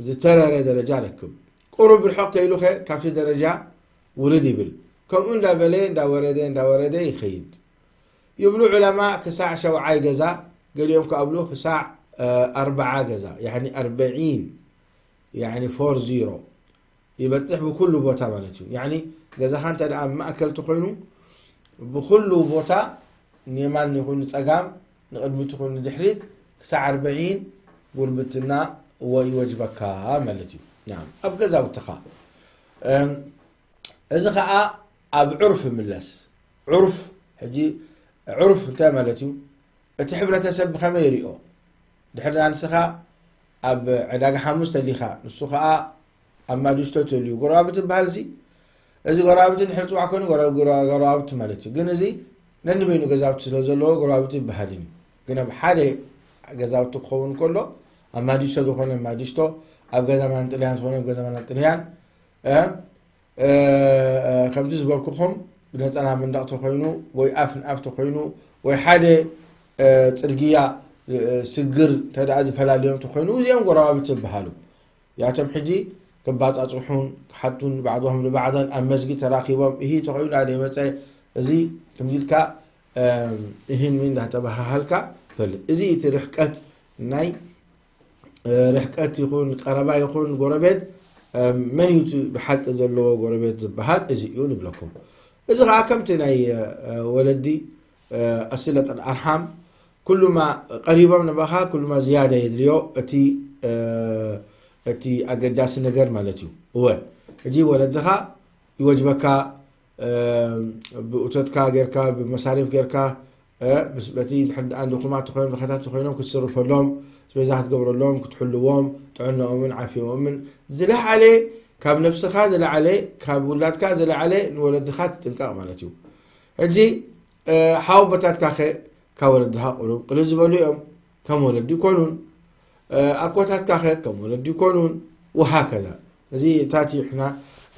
ዝተረረ ደረጃ ረክብ። ቁሩብ ርሕቕ ተኢሉኸ ካብቲ ደረጃ ውርድ ይብል። ከምኡ እንዳበለ እንዳወረደ እንዳወረደ ይኸይድ። ይብሉ ዑለማ ክሳዕ ሸውዓይ ገዛ፣ ገሊኦም ክኣብሉ ክሳዕ ኣርብዓ ገዛ፣ ያኒ ኣርበዒን፣ ያኒ ፎር ዚሮ ይበጽሕ ብኩሉ ቦታ ማለት እዩ። ያኒ ገዛኻ እንተ ደኣ ማእከል ተኾይኑ ብኩሉ ቦታ ንየማን ይኹን ንጸጋም ንቕድሚት ይኹን ንድሕሪት ክሳዕ ኣርበዒን ጉርብትና ወ- ይወጅበካ ማለት እዩ። ናም ኣብ ገዛውትኻ እም፣ እዚ ኸኣ ኣብ ዑርፍ ይምለስ። ዑርፍ ሕጂ ዑርፍ እንታይ ማለት እዩ? እቲ ሕብረተሰብ ብኸመይ ይሪኦ? ድሕሪ ንስኻ ኣብ ዕዳጋ ሓሙስ ተሊኻ ንሱ ኸኣ ኣብ ማዲሽቶ ተልዩ ጎረባብቲ ይበሃል። እዚ እዚ ጎረባብቲ ድሕሪ ፅዋዕ ኮይኑ ጎረ- ጎረ- ጎረባብቲ ማለት እዩ። ግን እዚ ነንበይኑ ገዛውቲ ስለ ዘለዎ ጎረባብቲ ይበሃል እዩ። ግን ኣብ ሓደ ገዛውቲ ክኸውን ከሎ ኣብ ማዲሽቶ ዝኾነ ማዲሽቶ ኣብ ገዛ ማንጥልያን ዝኾነ ኣብ ገዛ ማንጥልያን እ፣ ከምቲ ዝበልኩኹም ብነፀላ መንደቕ ተኾይኑ ወይ ኣፍ ንኣፍ ተኾይኑ ወይ ሓደ ፅርግያ ስግር እንተ ደኣ ዝፈላልዮም ተኾይኑ እዚኦም ጎረባብቲ ይበሃሉ። ያቶም ሕጂ ክባፃፅሑን ክሓቱን ባዕዶም ንባዕዶም ኣብ መስጊድ ተራኺቦም እሂ ተኾይኑ ኣደ መፀ እዚ ከምዚ ኢልካ እሂን ምን እንዳተባሃሃልካ ትፈልጥ። እዚ እቲ ርሕቀት ናይ ርሕቀት ይኹን ቀረባ ይኹን ጎረቤት መን እዩ እቲ ብሓቂ ዘለዎ ጎረቤት ዝበሃል እዚ እዩ ንብለኩም። እዚ ከዓ ከምቲ ናይ ወለዲ ኣስለጠል ኣርሓም ኩሉማ ቀሪቦም ንባኻ ኩሉማ ዝያዳ የድልዮ እቲ እቲ ኣገዳሲ ነገር ማለት እዩ። እወ ሕጂ ወለድኻ ይወጅበካ ብእቶትካ ጌርካ፣ ብመሳሪፍ ጌርካ፣ ብስበቲ ድሕር ደኣ ንድኹማት ተኾይኖም፣ ድኻታት ተኾይኖም ክትስርፈሎም፣ ስቤዛ ክትገብረሎም፣ ክትሕልዎም፣ ጥዕናኦምን ዓፊኦምን ዝለዓለ፣ ካብ ነብስኻ ዝለዓለ፣ ካብ ውላድካ ዝለዓለ ንወለድኻ ትጥንቀቕ ማለት እዩ። ሕጂ ሓወቦታትካ ኸ ካብ ወለድኻ ቁሩብ ቅልል ዝበሉ እዮም፣ ከም ወለዲ ይኮኑን። ኣኮታትካ ኸ ከም ወለዲ ይኮኑን። ወሃከዛ። እዚ እታቲ ሕና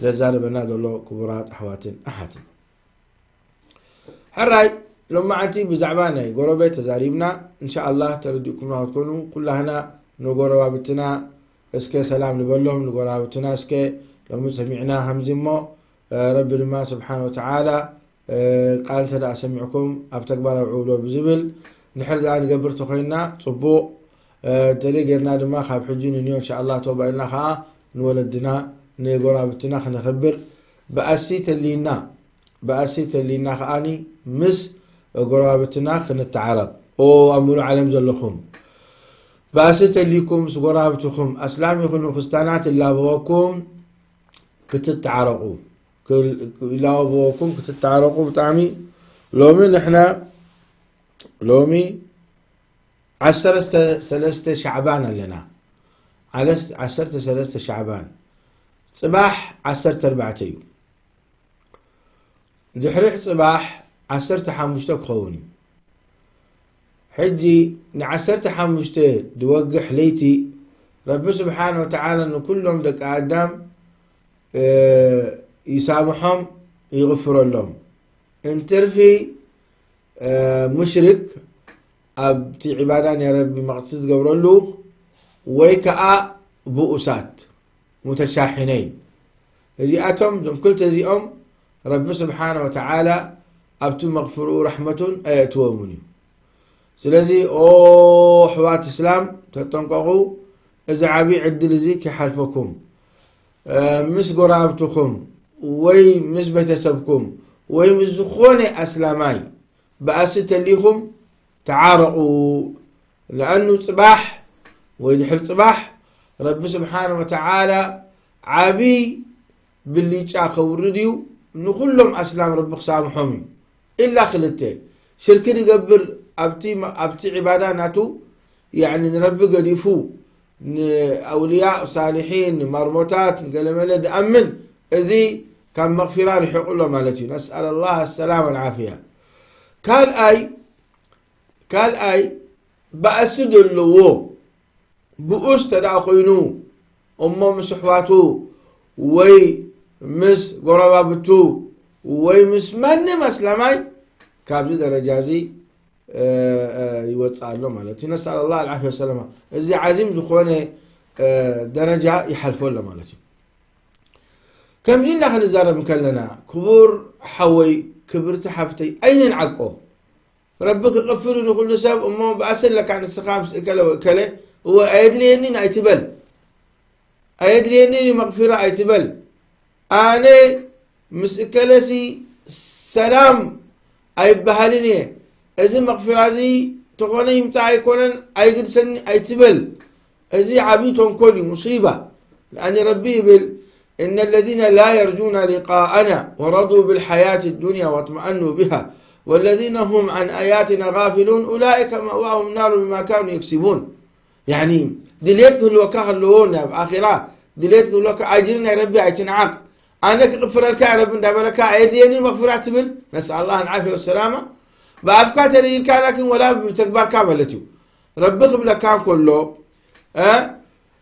ዘዛርበና ዘሎ ክቡራት ኣሕዋትን ኣሓትን። ሕራይ፣ ሎማዓንቲ ብዛዕባ ናይ ጎረቤት ተዛሪብና። እንሻኣላህ ተረዲእኩምና ክትኮኑ፣ ኩላህና ንጎረባብትና እስከ ሰላም ንበሎም። ንጎረባብትና እስከ ሎሚ ሰሚዕና ከምዚ እሞ፣ ረቢ ድማ ስብሓን ወተዓላ ቃል እንተ ደኣ ሰሚዕኩም ኣብ ተግባር ኣውዕውሎ ብዝብል፣ ንድሕር ደኣ ንገብር ተኾይንና ጽቡቕ፣ እንተደይ ጌርና ድማ ካብ ሕጂ ንንዮ እንሻኣላህ ተውባ ኢልና ኸዓ ንወለድና ንጎረባብትና ክነኽብር፣ ብኣሲ ተልይና፣ ብኣሲ ተልይና ኸዓኒ ምስ ጎረባብትና ክንተዓረቕ። ኦ ኣብ ሙሉእ ዓለም ዘለኹም፣ ብኣሲ ተልይኩም ምስ ጎረባብትኹም፣ ኣስላም ይኹኑ ክርስታናት ይላበወኩም፣ ክትተዓረቑ፣ ክል-፣ ይላበወኩም ክትተዓረቑ። ብጣዕሚ ሎሚ ንሕና፣ ሎሚ ዓሰርተ ሰለስተ ሻዕባን ኣለና። ዓለስ-፣ ዓሰርተ ሰለስተ ሻዕባን። ጽባሕ ዓሰርተ ኣርባዕተ እዩ። ድሕሪ ጽባሕ ዓሰርተ ሓሙሽተ ክኸውን እዩ። ሕጂ ንዓሰርተ ሓሙሽተ ድወግሕ ለይቲ ረቢ ስብሓን ወተዓላ ንኩሎም ደቂ ኣዳም፣ እ፣ ይሳምሖም፣ ይቕፍረሎም። እንትርፊ፣ እ፣ ሙሽሪክ ኣብቲ ዒባዳ ናይ ረቢ መቕሲ ዝገብረሉ ወይ ከኣ ብኡሳት ሙተሻሒነይን። እዚኣቶም፣ እዞም ክልተ እዚኦም፣ ረቢ ስብሓነ ወተዓላ ኣብቲ መቕፍርኡ ራሕመቱን ኣየእትዎምን እዩ። ስለዚ፣ ኦ ኣሕዋት እስላም፣ ተጠንቀቑ፣ እዚ ዓብዪ ዕድል እዚ ከይሓልፈኩም። እ፣ ምስ ጎረባብትኹም ወይ ምስ ቤተሰብኩም ወይ ምስ ዝኾነ ኣስላማይ ባእሲ ተሊኹም ተዓረቑ። ለኣኑ ጽባሕ ወይ ድሕሪ ጽባሕ ረቢ ስብሓነ ወተዓላ ዓብዪ ብልጫ ከውርድ እዩ። ንኹሎም ኣስላም ረቢ ክሳምሖም እዩ። ኢላ ክልተ፣ ሽርኪ ዝገብር ኣብቲ፣ ኣብቲ ዒባዳ ናቱ፣ ያዕኒ ንረቢ ገዲፉ ንኣውልያ ሳሊሒን ንማርሞታት ንገለመለ ዝኣምን፣ እዚ ካብ መቕፊራ ርሒቑ ኣሎ ማለት እዩ። ነስኣል ላህ ኣሰላም ወልዓፍያ። ካልኣይ፣ ካልኣይ ባእሲ ዘለዎ ብኡስ ተደኣ ኮይኑ እሞ ምስ ኣሕዋቱ ወይ ምስ ጎረባብቱ ወይ ምስ ማንም ኣስላማይ ካብዚ ደረጃ እዚ፣ እ፣ እ፣ ይወፅእ ኣሎ ማለት እዩ። ነስኣል ላህ ኣልዓፍያ ወሰላማ። እዚ ዓዚም ዝኾነ፣ እ፣ ደረጃ ይሓልፎ ኣሎ ማለት እዩ። ከምዚ ኢልና ክንዛረብ እንከለና፣ ክቡር ሓወይ፣ ክብርቲ ሓፍተይ፣ ኣይንንዓቆ። ረቢ ክቕፍር ንኹሉ ሰብ፣ እሞ ብኣሲ ኣለካ ንስኻ ምስ እከለ ወእከለ፣ እወ ኣየድልየኒን ኣይትበል። ኣየድልየኒን እዩ መቕፊራ ኣይትበል። ኣነ ምስ እከለሲ ሰላም ኣይበሃልን እየ። እዚ መቕፊራ እዚ ተኾነ ይምጻእ ኣይኮነን ኣይግድሰኒ ኣይትበል። እዚ ዓብዪ ተንኮል እዩ፣ ሙሲባ። ለኣኒ ረቢ ይብል፣ إن الذين لا يرجون لقاءنا ورضوا بالحياة الدنيا واطمأنوا بها والذين هم عن آياتنا غافلون أولئك مأواهم النار بما كانوا يكسبون። ያኒ ድሌት ክህልወካ ከለዎ ናብ ኣኺራ ድሌት ክህልወካ ኣጅሪ ናይ ረቢ ኣይትንዓቕ። ኣነ ክቕፍረልካ እየ ረቢ እንዳበለካ ኣየድልየንን መኽፊራ ትብል። ነስኣል ላህ ኣልዓፍያ ወሰላማ። ብኣፍካ ተልኢልካ ላኪን ወላ ብተግባርካ ማለት እዩ። ረቢ ክብለካ እንከሎ፣ እ፣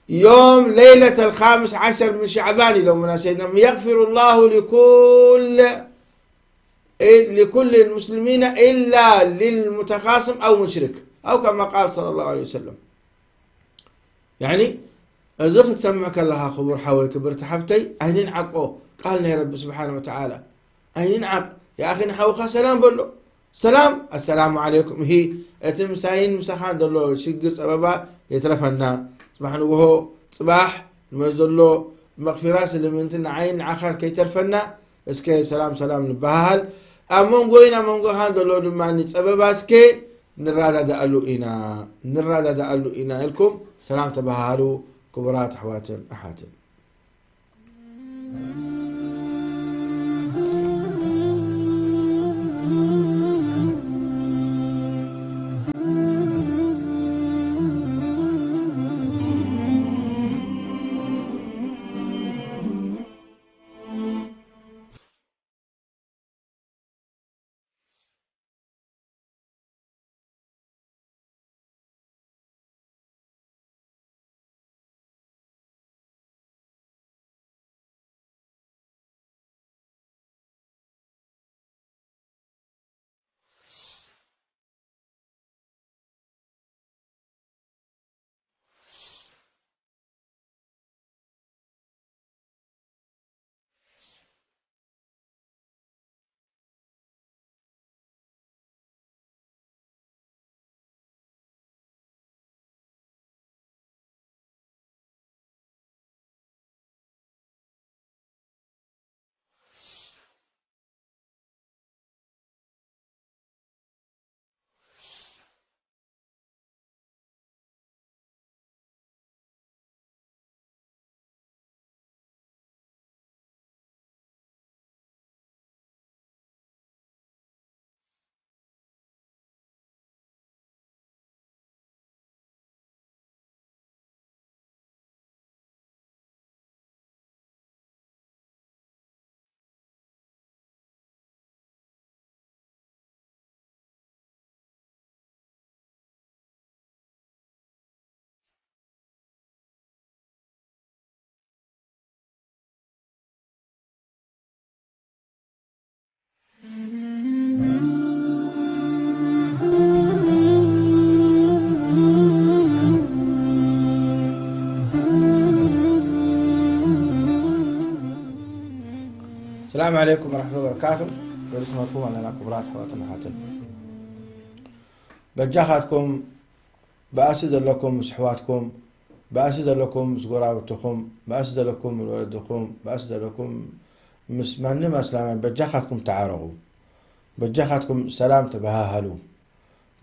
يوم ليلة الخامس عشر من شعبان ኢሎምና ሰይድና፣ يغفر الله لكل، لكل المسلمين إلا للمتخاصم أو مشرك، أو كما قال صلى الله عليه وسلم. ያኒ፣ እዚ ክትሰምዕ ከለኻ፣ ክቡር ሓወይ፣ ክብርቲ ሓፍተይ፣ ኣይንንዓቆ ቃል ናይ ረቢ ስብሓነ ወተዓላ። ኣይንንዓቕ። የኣኺ ንሓውኻ ሰላም በሎ። ሰላም፣ ኣሰላሙ ዓለይኩም። እሂ፣ እቲ ምሳይን ምሳኻን ዘሎ ሽግር ጸበባ የትረፈና። ጽባሕ ንግሆ፣ ጽባሕ ንመስ ዘሎ መቕፊራ ስልምንቲ ንዓይን ንዓኻን ከይተርፈና፣ እስከ ሰላም ሰላም ንበሃሃል። ኣብ መንጎይን ኣብ መንጎኻን ዘሎ ድማ ጸበባ እስከ ንረዳዳኣሉ ኢና፣ ንረዳዳኣሉ ኢና ኢልኩም ሰላም ተበሃሃሉ ክቡራት ኣሕዋትን ኣሓትን። عليكم ورحمة الله وبركاته. ولسمكم أننا كبرات حواتنا حاتن. በጃኻትኩም፣ ባእሲ ዘለኩም ምስ ኣሕዋትኩም፣ ባእሲ ዘለኩም ምስ ጎራብትኹም፣ ባእሲ ዘለኩም ምስ ወለድኹም፣ ባእሲ ዘለኩም ምስ ማንም ኣስላማይ፣ በጃኻትኩም ተዓረቑ። በጃኻትኩም ሰላም ተበሃሃሉ።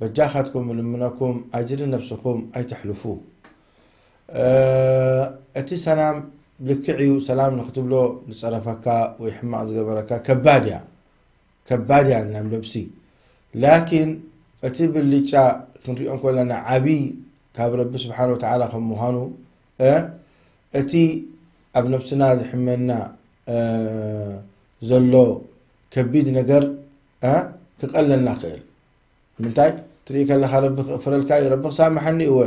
በጃኻትኩም ልምነኩም ኣጅሪ ነብስኹም ኣይተሕልፉ። እ፣ እቲ ሰላም ልክዕ እዩ። ሰላም ንክትብሎ ዝጸረፈካ ወይ ሕማቕ ዝገበረካ ከባድ እያ። ከባድ እያ ናብ ነብሲ። ላኪን እቲ ብልጫ ክንሪኦ እንከለና ዓቢ ካብ ረቢ ስብሓን ወተዓላ ከም ምዃኑ፣ እ፣ እቲ ኣብ ነብስና ዝሕመና፣ እ፣ ዘሎ ከቢድ ነገር፣ እ፣ ክቐለልና ክእል። ምንታይ ትርኢ ከለኻ፣ ረቢ ክቕፍረልካ እዩ፣ ረቢ ክሳምሓኒ እወ፣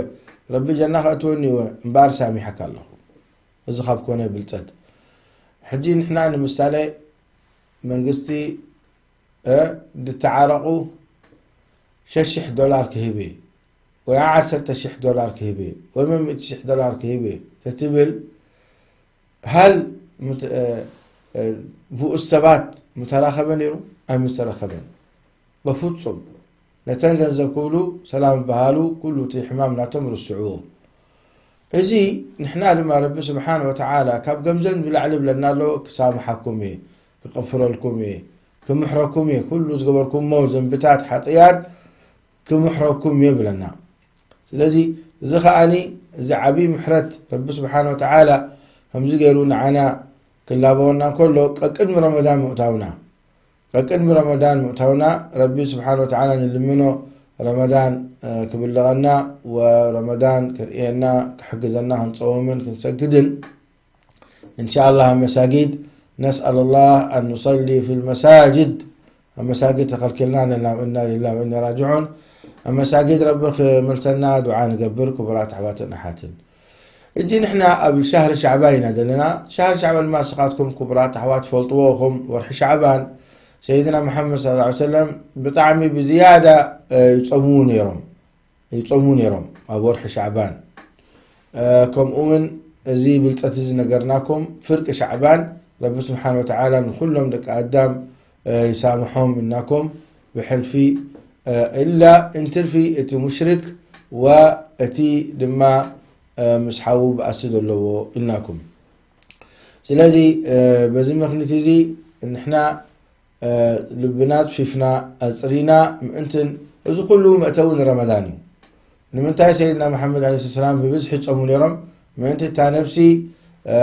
ረቢ ጀና ከእትወኒ እወ፣ እምበኣር ሳሚሓካ ኣለኹ። እዚ ካብ ኮነ ብልጸት። ሕጂ ንሕና ንምሳሌ መንግስቲ፣ እ፣ ድተዓረቑ ሸሽሕ ዶላር ክህብ እየ፣ ወይ ዓሰርተ ሽሕ ዶላር ክህብ እየ፣ ወይ መምእቲ ሽሕ ዶላር ክህብ እየ ተትብል፣ ሃል ምት-፣ እ፣ እ፣ ብኡስ ሰባት ምተራኸበ ነይሩ? ኣይምተረኸበን። በፍጹም። ነተን ገንዘብ ክብሉ ሰላም በሃሉ፣ ኩሉ እቲ ሕማም ናቶም ርስዕዎ። እዚ ንሕና ድማ ረቢ ስብሓን ወተዓላ ካብ ገምዘብ ንላዕሊ ብለና ኣሎ፣ ክሳምሓኩም እየ፣ ክቕፍረልኩም እየ፣ ክምሕረኩም እየ፣ ኩሉ ዝገበርኩሞ ዘንብታት ሓጥያት ክምሕረኩም እየ ብለና። ስለዚ እዚ ከኣኒ፣ እዚ ዓብዪ ምሕረት ረቢ ስብሓን ወተዓላ ከምዚ ገይሩ ንዓና ክላበወና እንከሎ፣ ቀቅድሚ ረመዳን ምእታውና፣ ቀቅድሚ ረመዳን ምእታውና ረቢ ስብሓን ወተዓላ ንልምኖ፣ ረመዳን፣ እ፣ ክብልቐና ወረመዳን ክርእየና ክሕግዘና ክንጸውምን ክንሰግድን። እንሻኣላህ ኣብ መሳጊድ፣ ነስኣል ላህ ኣን ኑሰሊ ፊ ልመሳጅድ። ኣብ መሳጊድ ተኸልኪልና ኣለና፣ ወእና ሊላህ ወእና ራጅዑን። ኣብ መሳጊድ ረቢ ክመልሰና ዱዓ ንገብር፣ ክቡራት ኣሕዋትን ኣሓትን። እጂ ንሕና ኣብ ሻህሪ ሻዕባን ኢና ዘለና። ሻህሪ ሻዕባን ድማ ንስኻትኩም ክቡራት ኣሕዋት ትፈልጥዎ ኢኹም። ወርሒ ሻዕባን ሰይድና መሓመድ ሰለላሁ ዐለይሂ ወሰለም ብጣዕሚ ብዝያዳ፣ እ፣ ይጸምዉ ነይሮም። ይጸምዉ ነይሮም ኣብ ወርሒ ሻዕባን። እ፣ ከምኡ እውን እዚ ብልጸት እዚ ነገርናኩም፣ ፍርቂ ሻዕባን ረቢ ስብሓን ወተዓላ ንኹሎም ደቂ ኣዳም፣ እ፣ ይሳምሖም እናኩም ብሕልፊ፣ እ፣ ኢላ እንትርፊ እቲ ሙሽሪክ ወእቲ ድማ፣ እ፣ ምስ ሓዉ ብኣሲ ዘለዎ ኢልናኩም። ስለዚ፣ እ፣ በዚ ምኽኒት እዚ ንሕና፣ እ፣ ልብና ኣጽፊፍና ኣጽሪና ምእንትን እዚ ኩሉ መእተዊ ንረመዳን እዩ። ንምንታይ ሰይድና መሓመድ ዓለይሂ ሰላም ብብዝሒ ይጸሙ ነይሮም? ምእንቲ እታ ነብሲ፣ እ፣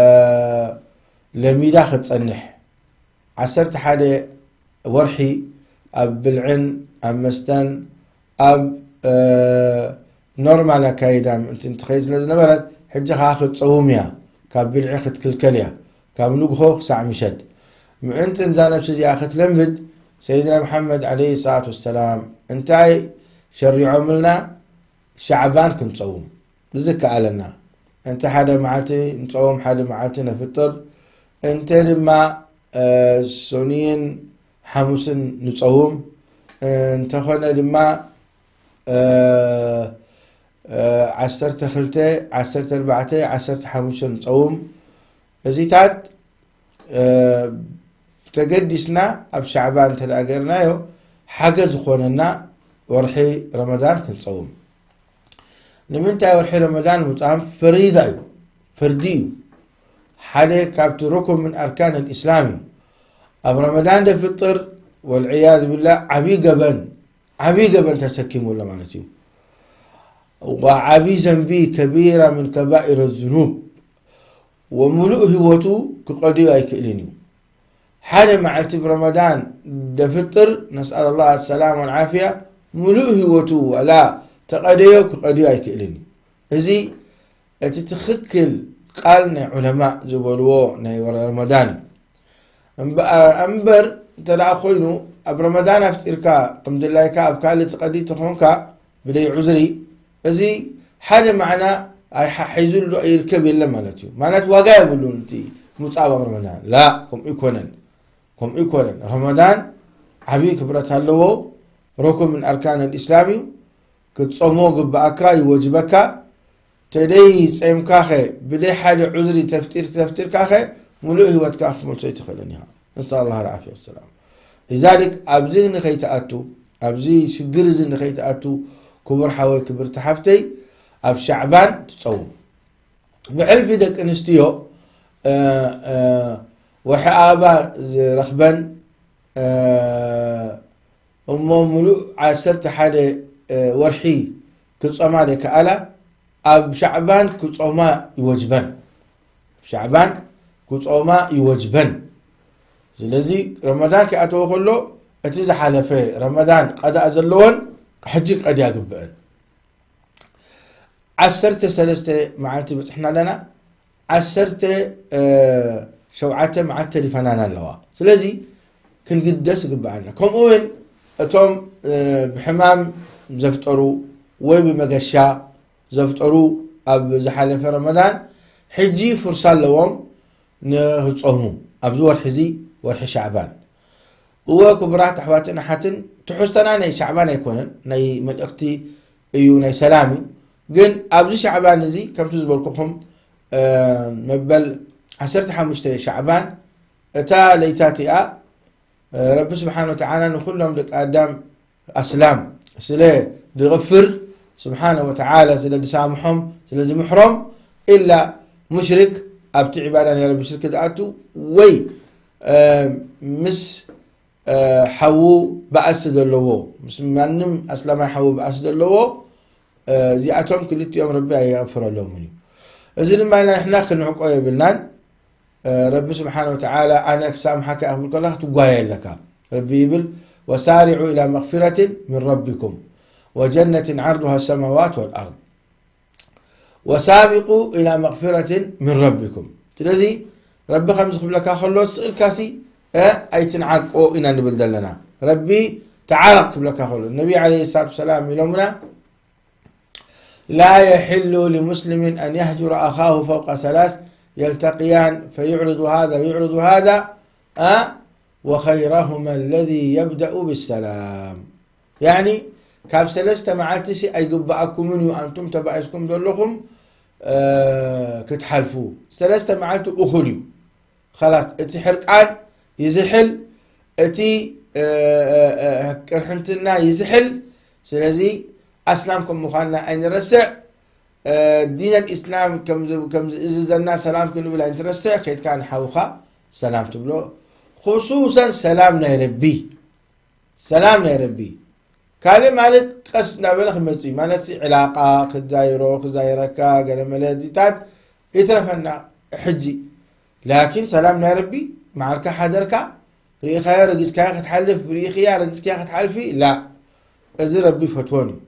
ለሚዳ ክትጸንሕ። ዓሰርተ ሓደ ወርሒ ኣብ ብልዕን ኣብ መስተን ኣብ፣ እ፣ ኖርማል ኣካይዳ ምእንቲ እንትኸይድ ስለ ዝነበረት፣ ሕጂ ኸዓ ክትጸውም እያ፣ ካብ ብልዒ ክትክልከል እያ፣ ካብ ንግሆ ክሳዕ ምሸት። ምእንቲ እዛ ነብሲ እዚኣ ክትለምድ፣ ሰይድና መሓመድ ዓለይሂ ሰላቱ ወሰላም እንታይ ሸሪዖምልና? ሻዕባን ክንጸውም ብዝከኣለና። እንተ ሓደ መዓልቲ ንጸውም፣ ሓደ መዓልቲ ነፍጥር። እንተ ድማ፣ እ፣ ሰኑይን ሓሙስን ንጸውም። እንተኾነ ድማ፣ እ፣ እ፣ ዓሰርተ ክልተ፣ ዓሰርተ ኣርባዕተ፣ ዓሰርተ ሓሙሽተ ንጸውም። እዚታት፣ እ፣ ተገዲስና ኣብ ሻዕባን እንተ ደኣ ገርናዮ፣ ሓገዝ ዝኾነና ወርሒ ረመዳን ክንጸውም። ንምንታይ ወርሒ ረመዳን ምጻም ፈሪዳ እዩ፣ ፈርዲ እዩ። ሓደ ካብቲ ሩኩን ምን ኣርካን ልእስላም እዩ። ኣብ ረመዳን ደፍጥር፣ ወልዕያዝ ብላ፣ ዓብዪ ገበን፣ ዓብዪ ገበን ተሰኪሙ ኣሎ ማለት እዩ። ወዓብዪ ዘንቢ፣ ከቢራ ምን ከባኢር ዝኑብ፣ ወምሉእ ህይወቱ ክቐድዮ ኣይክእልን እዩ። ሓደ መዓልቲ ብረመዳን ደፍጥር፣ ነስኣል ላህ ሰላም ወልዓፍያ፣ ምሉእ ህይወቱ ዋላ ተቐደዮ ክቐድዮ ኣይክእልን እዩ። እዚ እቲ ትኽክል ቃል ናይ ዑለማእ ዝበልዎ ናይ ወረ ረመዳን እዩ። እምበ-፣ እምበር እንተ ደኣ ኮይኑ፣ ኣብ ረመዳን ኣፍጢርካ፣ ከም ድላይካ ኣብ ካልእ ትቐዲ ተኾንካ፣ ብደይ ዑዝሪ፣ እዚ ሓደ ማዕና ኣይሓሒዙሉ ኣይርከብ የለን ማለት እዩ። ማለት ዋጋ የብሉን እቲ ምውጻእ ኣብ ረመዳን። ላ፣ ከምኡ ይኮነን። ከምኡ ይኮነን። ረመዳን ዓብዪ ክብረት ኣለዎ። ሩኩን ምን ኣርካን ልእስላም እዩ። ክትጾሞ ግብኣካ፣ ይወጅበካ። ተደይ ጸምካኸ፣ ብደይ ሓደ ዑዝሪ ተፍጢር-፣ ተፍጢርካኸ፣ ሙሉእ ህይወትካ ክትመልሶ ኣይትኽእልን ኢኻ። نسأل الله العافية والسلام. لذلك ኣብዚ ንኸይትኣቱ፣ ኣብዚ ሽግር እዚ ንኸይትኣቱ፣ ክቡር ሓወይ፣ ክብርቲ ሓፍተይ፣ ኣብ ሻዕባን ትጸውም። ብሕልፊ ደቂ ኣንስትዮ፣ እ፣ እ፣ ወርሒ ኣበባ ዝረኽበን፣ እ፣ እሞ ምሉእ ዓሰርተ ሓደ፣ እ፣ ወርሒ ክጾማ ዘይከኣላ፣ ኣብ ሻዕባን ክጾማ ይወጅበን። ሻዕባን ክጾማ ይወጅበን። ስለዚ ረመዳን ክኣተወ ከሎ፣ እቲ ዝሓለፈ ረመዳን ቀዳእ ዘለወን፣ ሕጂ ክቐድያ ግብአን። ዓሰርተ ሰለስተ መዓልቲ በጽሕና ኣለና። ዓሰርተ ሸውዓተ መዓልቲ ተሪፈናና ኣለዋ። ስለዚ ክንግደስ ይግብኣና። ከምኡ እውን እቶም፣ እ፣ ብሕማም ዘፍጠሩ ወይ ብመገሻ ዘፍጠሩ ኣብ ዝሓለፈ ረመዳን፣ ሕጂ ፍርሳ ኣለዎም ንኽጾሙ ኣብዚ ወርሒ እዚ፣ ወርሒ ሻዕባን። እወ፣ ክቡራት ኣሕዋትን ኣሓትን፣ ትሕዝቶና ናይ ሻዕባን ኣይኮነን፣ ናይ መልእኽቲ እዩ፣ ናይ ሰላም እዩ። ግን ኣብዚ ሻዕባን እዚ፣ ከምቲ ዝበልኩኹም፣ እ፣ መበል ዓሰርተ ሓሙሽተ ሻዕባን፣ እታ ለይታ እቲኣ፣ እ፣ ረቢ ስብሓን ወተዓላ ንኹሎም ደቂ ኣዳም ኣስላም ስለ ዝቕፍር፣ ስብሓነ ወተዓላ ስለ ዝሳምሖም፣ ስለ ዝምሕሮም፣ ኢላ ሙሽሪክ ኣብቲ ዒባዳ ናይ ረቢ ሽርክ ዝኣቱ ወይ፣ እ፣ ምስ፣ እ፣ ሓዉ ባእሲ ዘለዎ፣ ምስ ማንም ኣስላማይ ሓዉ ባእሲ ዘለዎ፣ እ፣ እዚኣቶም ክልቲኦም ረቢ ኣይቕፍረሎምን እዩ። እዚ ድማ ንሕና ክንዕቆ የብልናን። እ፣ ረቢ ስብሓነ ወተዓላ ኣነ ክሳምሓካ እየ ክብል ከለኻ ትጓየ ኣለካ። ረቢ ይብል፣ "ወሳሪዑ ኢላ መግፊረትን ምን ረቢኩም ወጀነትን ዓርዱሃ ሰማዋት ወልኣርድ ወሳቢቁ ኢላ መግፊረትን ምን ረቢኩም።" ስለዚ ረቢ ከምዚ ክብለካ ከሎ ስቕ ኢልካሲ፣ እ፣ ኣይትንዓቆ ኢና ንብል ዘለና። ረቢ ተዓረቕ ክብለካ ከሎ፣ ነቢ ዓለይሂ ሰላቱ ወሰላም ኢሎምና፣ لا يحل لمسلم أن يهجر أخاه فوق ثلاث يلتقيان فيعرض هذا ويعرض هذا، أه؟ وخيرهما الذي يبدأ بالسلام. يعني ካብ ሰለስተ መዓልቲ ሲ ኣይግባኣኩምን እዩ፣ ኣንቱም ተባኢስኩም ዘለኹም፣ እ፣ ክትሓልፉ። ሰለስተ መዓልቲ እኹል እዩ። ኸላስ፣ እቲ ሕርቃን ይዝሕል፣ እቲ፣ እ፣ እ፣ እ፣ ቅርሕንትና ይዝሕል። ስለዚ ኣስላም ከም ምዃንና ኣይንረስዕ። እ፣ ዲን ኣልእስላም ከም ዝ-፣ ከም ዝእዝዘና ሰላም ክንብል ኣይንትረስዕ። ከይድካ ንሓውኻ ሰላም ትብሎ። ኹሱሰን ሰላም ናይ ረቢ። ሰላም ናይ ረቢ። ካልእ ማለት ቀስ እናበለ ክመጽእ እዩ። ማለት ሲ ዕላቃ ክዛይሮ፣ ክዛይረካ፣ ገለ መለ እዚታት ይትረፈና ሕጂ። ላኪን ሰላም ናይ ረቢ፣ መዓልካ ሓደርካ፣ ርኢኻዮ ረጊጽካዮ ክትሓልፍ፣ ርኢኽያ ረጊጽክያ ክትሓልፊ፣ ላ። እዚ ረቢ ፈትዎን እዩ።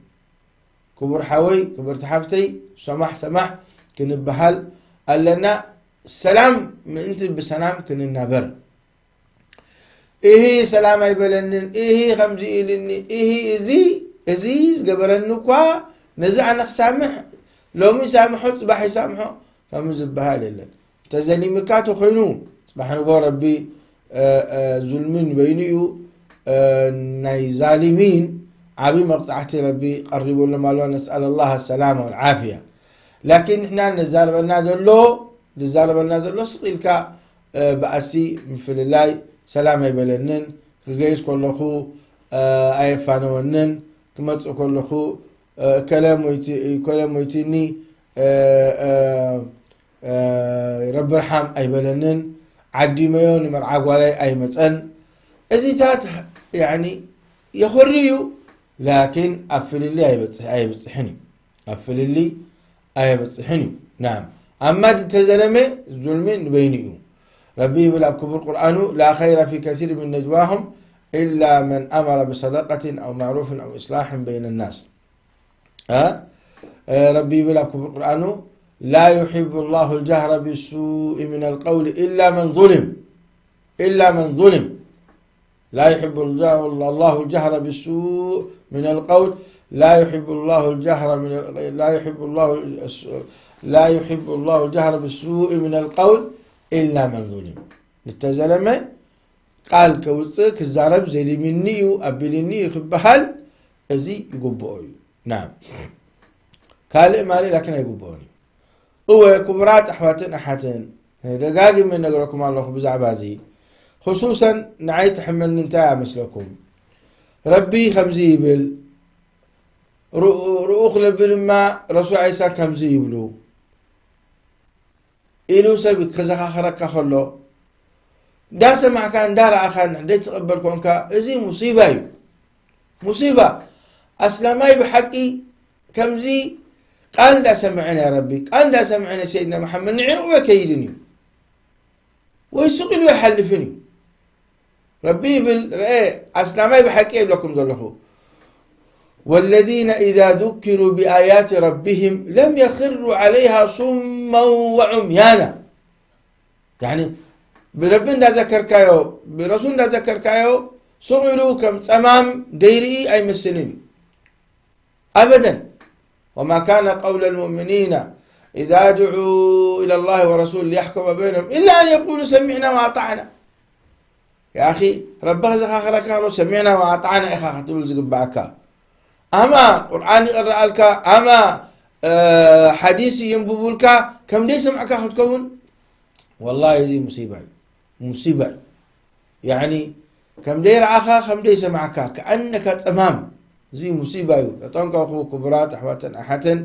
ክቡር ሓወይ፣ ክብርቲ ሓፍተይ፣ ሰማሕ ሰማሕ ክንበሃል ኣለና። ሰላም ምእንቲ ብሰላም ክንናበር። ኢሂ ሰላም ኣይበለንን፣ ኢሂ ከምዚ ኢልኒ፣ ኢሂ እዚ፣ እዚ ዝገበረኒ እኳ፣ ነዚ ኣነ ክሳምሕ፣ ሎሚ ይሳምሖ፣ ጽባሕ ይሳምሖ፣ ከምኡ ዝበሃል የለን። እንተዘሊምካ ተኾይኑ፣ ጽባሕ ንግሆ ረቢ፣ እ፣ እ፣ ዙልሚ ንበይኑ እዩ፣ እ፣ ናይ ዛሊሚን ዓቢ መቕጻዕቲ ረቢ ቀሪቡሎም ኣሎ። ነስኣል ኣላህ ሰላም ወልዓፍያ። ላኪን ንሕና ንዛረበና ዘሎ፣ ዝዛረበና ዘሎ ስቕ ኢልካ፣ እ፣ ብኣሲ ምፍልላይ ሰላም ኣይበለንን፣ ክገይስ ከለኹ፣ እ፣ ኣየፋነወንን፣ ክመጽእ ከለኹ፣ እ፣ እከለ ሞይቲ-፣ እከለ ሞይትኒ፣ እ፣ እ፣ እ፣ ረቢ ርሓም ኣይበለንን፣ ዓዲመዮ ንመርዓ ጓላይ ኣይመጸን። እዚታት፣ ያዕኒ፣ የኹሪ እዩ፣ ላኪን ኣብ ፍልልይ ኣይበጽሕ-፣ ኣይበጽሕን እዩ። ኣብ ፍልልይ ኣየብጽሕን እዩ። ናም። ኣማ እንተዘለመ ዙልሚ ንበይኑ እዩ። ረቢ ይብል ኣብ ክቡር ቁርኣኑ፣ "ላ ኸይረ ፊ ከሲር ምን ነጅዋሁም ኢላ መን ኣመረ ብሰደቀትን ኣው ማዕሩፍን ኣው ኢስላሕን በይነ ናስ።" እ? እ፣ ረቢ ይብል ኣብ ክቡር ቁርኣኑ፣ "ላ ዩሒቡ ላሁ ልጃህረ ቢሱኢ ምን ልቀውሊ ኢላ መን ዙሊም፣ ኢላ መን ዙሊም።" لا يحب الجهر، الله الجهر بالسوء من القول، لا يحب الله الجهر من ال-، لا يحب الله الس-، لا يحب الله الجهر بالسوء من القول إلا من ظلم። ዝተዘለመ ቃል ከውፅእ ክዛረብ ዘሊምኒ እዩ ኣቢልኒ እዩ ክበሃል እዚ ይግብኦ እዩ። ናም ካልእ ማለት ላኪን ኣይግብኦን እዩ። እወ ክቡራት ኣሕዋትን ኣሓትን፣ ደጋጊመ ነግረኩም ኣለኹ ብዛዕባ እዚ። خصوصا ንዓይ ትሕመኒ እንታይ እያ መስለኩም? ረቢ ከምዚ ይብል፣ ርኡ-፣ ርኡኽ ለቢ ድማ ረሱል ዒሳ ከምዚ ይብሉ ኢሉ ሰብ ክዘኻኸረካ ከሎ፣ እንዳሰማዕካ እንዳረኣኻ እንድሕር ዘይትቕበል ኮንካ፣ እዚ ሙሲባ እዩ። ሙሲባ። ኣስላማይ ብሓቂ ከምዚ ቃል እንዳሰምዐ ናይ ረቢ፣ ቃል እንዳሰምዐ ናይ ሰይድና መሓመድ ንዕኡ ኣይከይድን እዩ። ወይ ሱቕ ኢሉ ኣይሓልፍን እዩ። ረቢ ይብል፣ ርኤ፣ ኣስላማይ ብሓቂ እየ ዝብለኩም ዘለኹ። والذين إذا ذكروا بآيات ربهم لم يخروا عليها صما وعميانا. ያኒ ብረቢ እንዳዘከርካዮ፣ ብረሱል እንዳዘከርካዮ ሱቕ ኢሉ ከም ጸማም ደይርኢ ኣይመስልን እዩ። أبدا. وما كان قول المؤمنين إذا دعوا إلى الله ورسوله ليحكم بينهم إلا أن يقولوا سمعنا وأطعنا. يا أخي، ረቢ ክዘኻኽረካ ከሎ ሰሚዕና ወኣጣዕና ኢኻ ክትብል ዝግባኣካ። ኣማ ቁርኣን ይቕረኣልካ፣ ኣማ፣ እ፣ ሓዲስ ይንብቡልካ፣ ከም ደይሰምዕካ ክትከውን፣ ወላሂ እዚ ሙሲባ እዩ። ሙሲባ እዩ። ያኒ ከም ደይረኣኻ፣ ከም ደይሰማዕካ፣ ከኣነካ ጸማም። እዚ ሙሲባ እዩ። ተጠንቀቑ ክቡራት ኣሕዋትን ኣሓትን።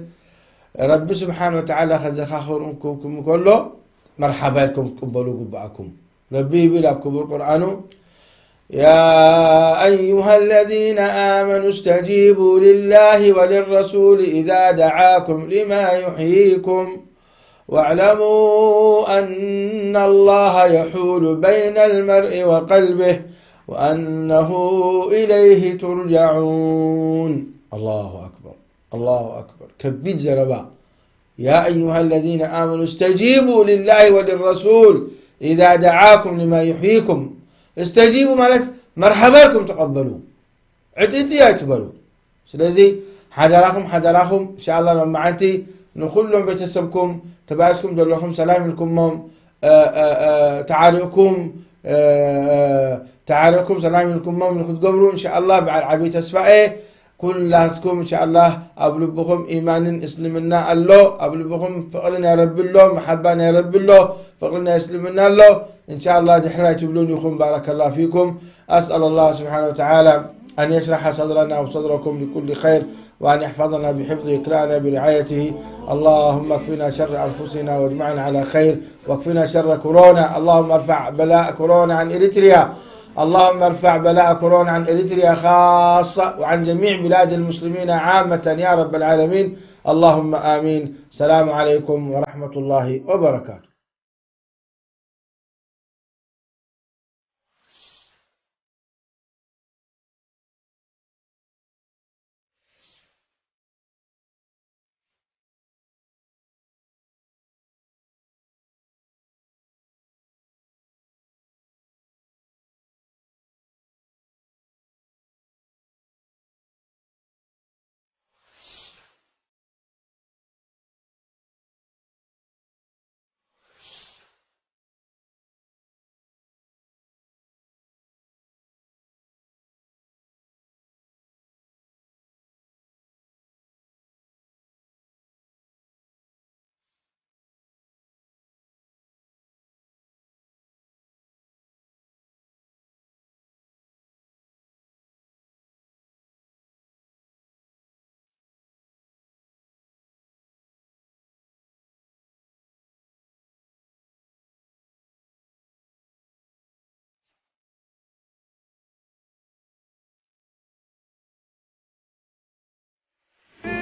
ረቢ ስብሓን ወተዓላ ከዘኻኽርኩም ከሎ መርሓባ ኢልኩም ክትቅበሉ ግባኣኩም። ረቢ ይብል ኣብ ክቡር ቁርኣኑ፣ يا أيها الذين آمنوا استجيبوا لله وللرسول إذا دعاكم لما يحييكم واعلموا أن الله يحول بين المرء وقلبه وأنه إليه ترجعون. الله أكبر، الله أكبر. ከቢድ ዘረባ። يا أيها الذين آمنوا استجيبوا لله وللرسول إذا دعاكم لما يحييكم. استجيبوا ማለት መርሓባ ኢልኩም ተቐበሉ። ዕጥጢ ኣይትበሉ። ስለዚ ሓደራኹም፣ ሓደራኹም፣ እንሻኣላ፣ ሎማዓንቲ ንኹሎም ቤተሰብኩም ተባኢስኩም ዘለኹም ሰላም ኢልኩሞም፣ እ፣ እ፣ እ፣ ተዓሪቕኩም፣ እ፣ እ፣ ተዓሪቕኩም ሰላም ኢልኩሞም ንክትገብሩ፣ እንሻኣላ፣ በዓል ዓብዪ ተስፋ እየ። ኩላትኩም፣ እንሻኣላ፣ ኣብ ልብኹም ኢማንን እስልምና ኣሎ፣ ኣብ ልብኹም ፍቕሪ ናይ ረቢ ኣሎ፣ መሓባ ናይ ረቢ ኣሎ፣ ፍቕሪ ናይ እስልምና ኣሎ። እንሻኣላ፣ ድሕር ኣይትብሉን ኢኹም። ባረከላ ፊኩም። أسأل الله سبحانه وتعالى أن يشرح صدرنا وصدركم لكل خير، وأن يحفظنا بحفظه ويكلأنا برعايته. اللهم اكفنا شر أنفسنا واجمعنا على خير، واكفنا شر كورونا. اللهم ارفع بلاء كورونا عن إريتريا. اللهم ارفع بلاء كورونا عن إريتريا خاصة، وعن جميع بلاد المسلمين عامة يا رب العالمين. اللهم آمين. السلام عليكم ورحمة الله وبركاته.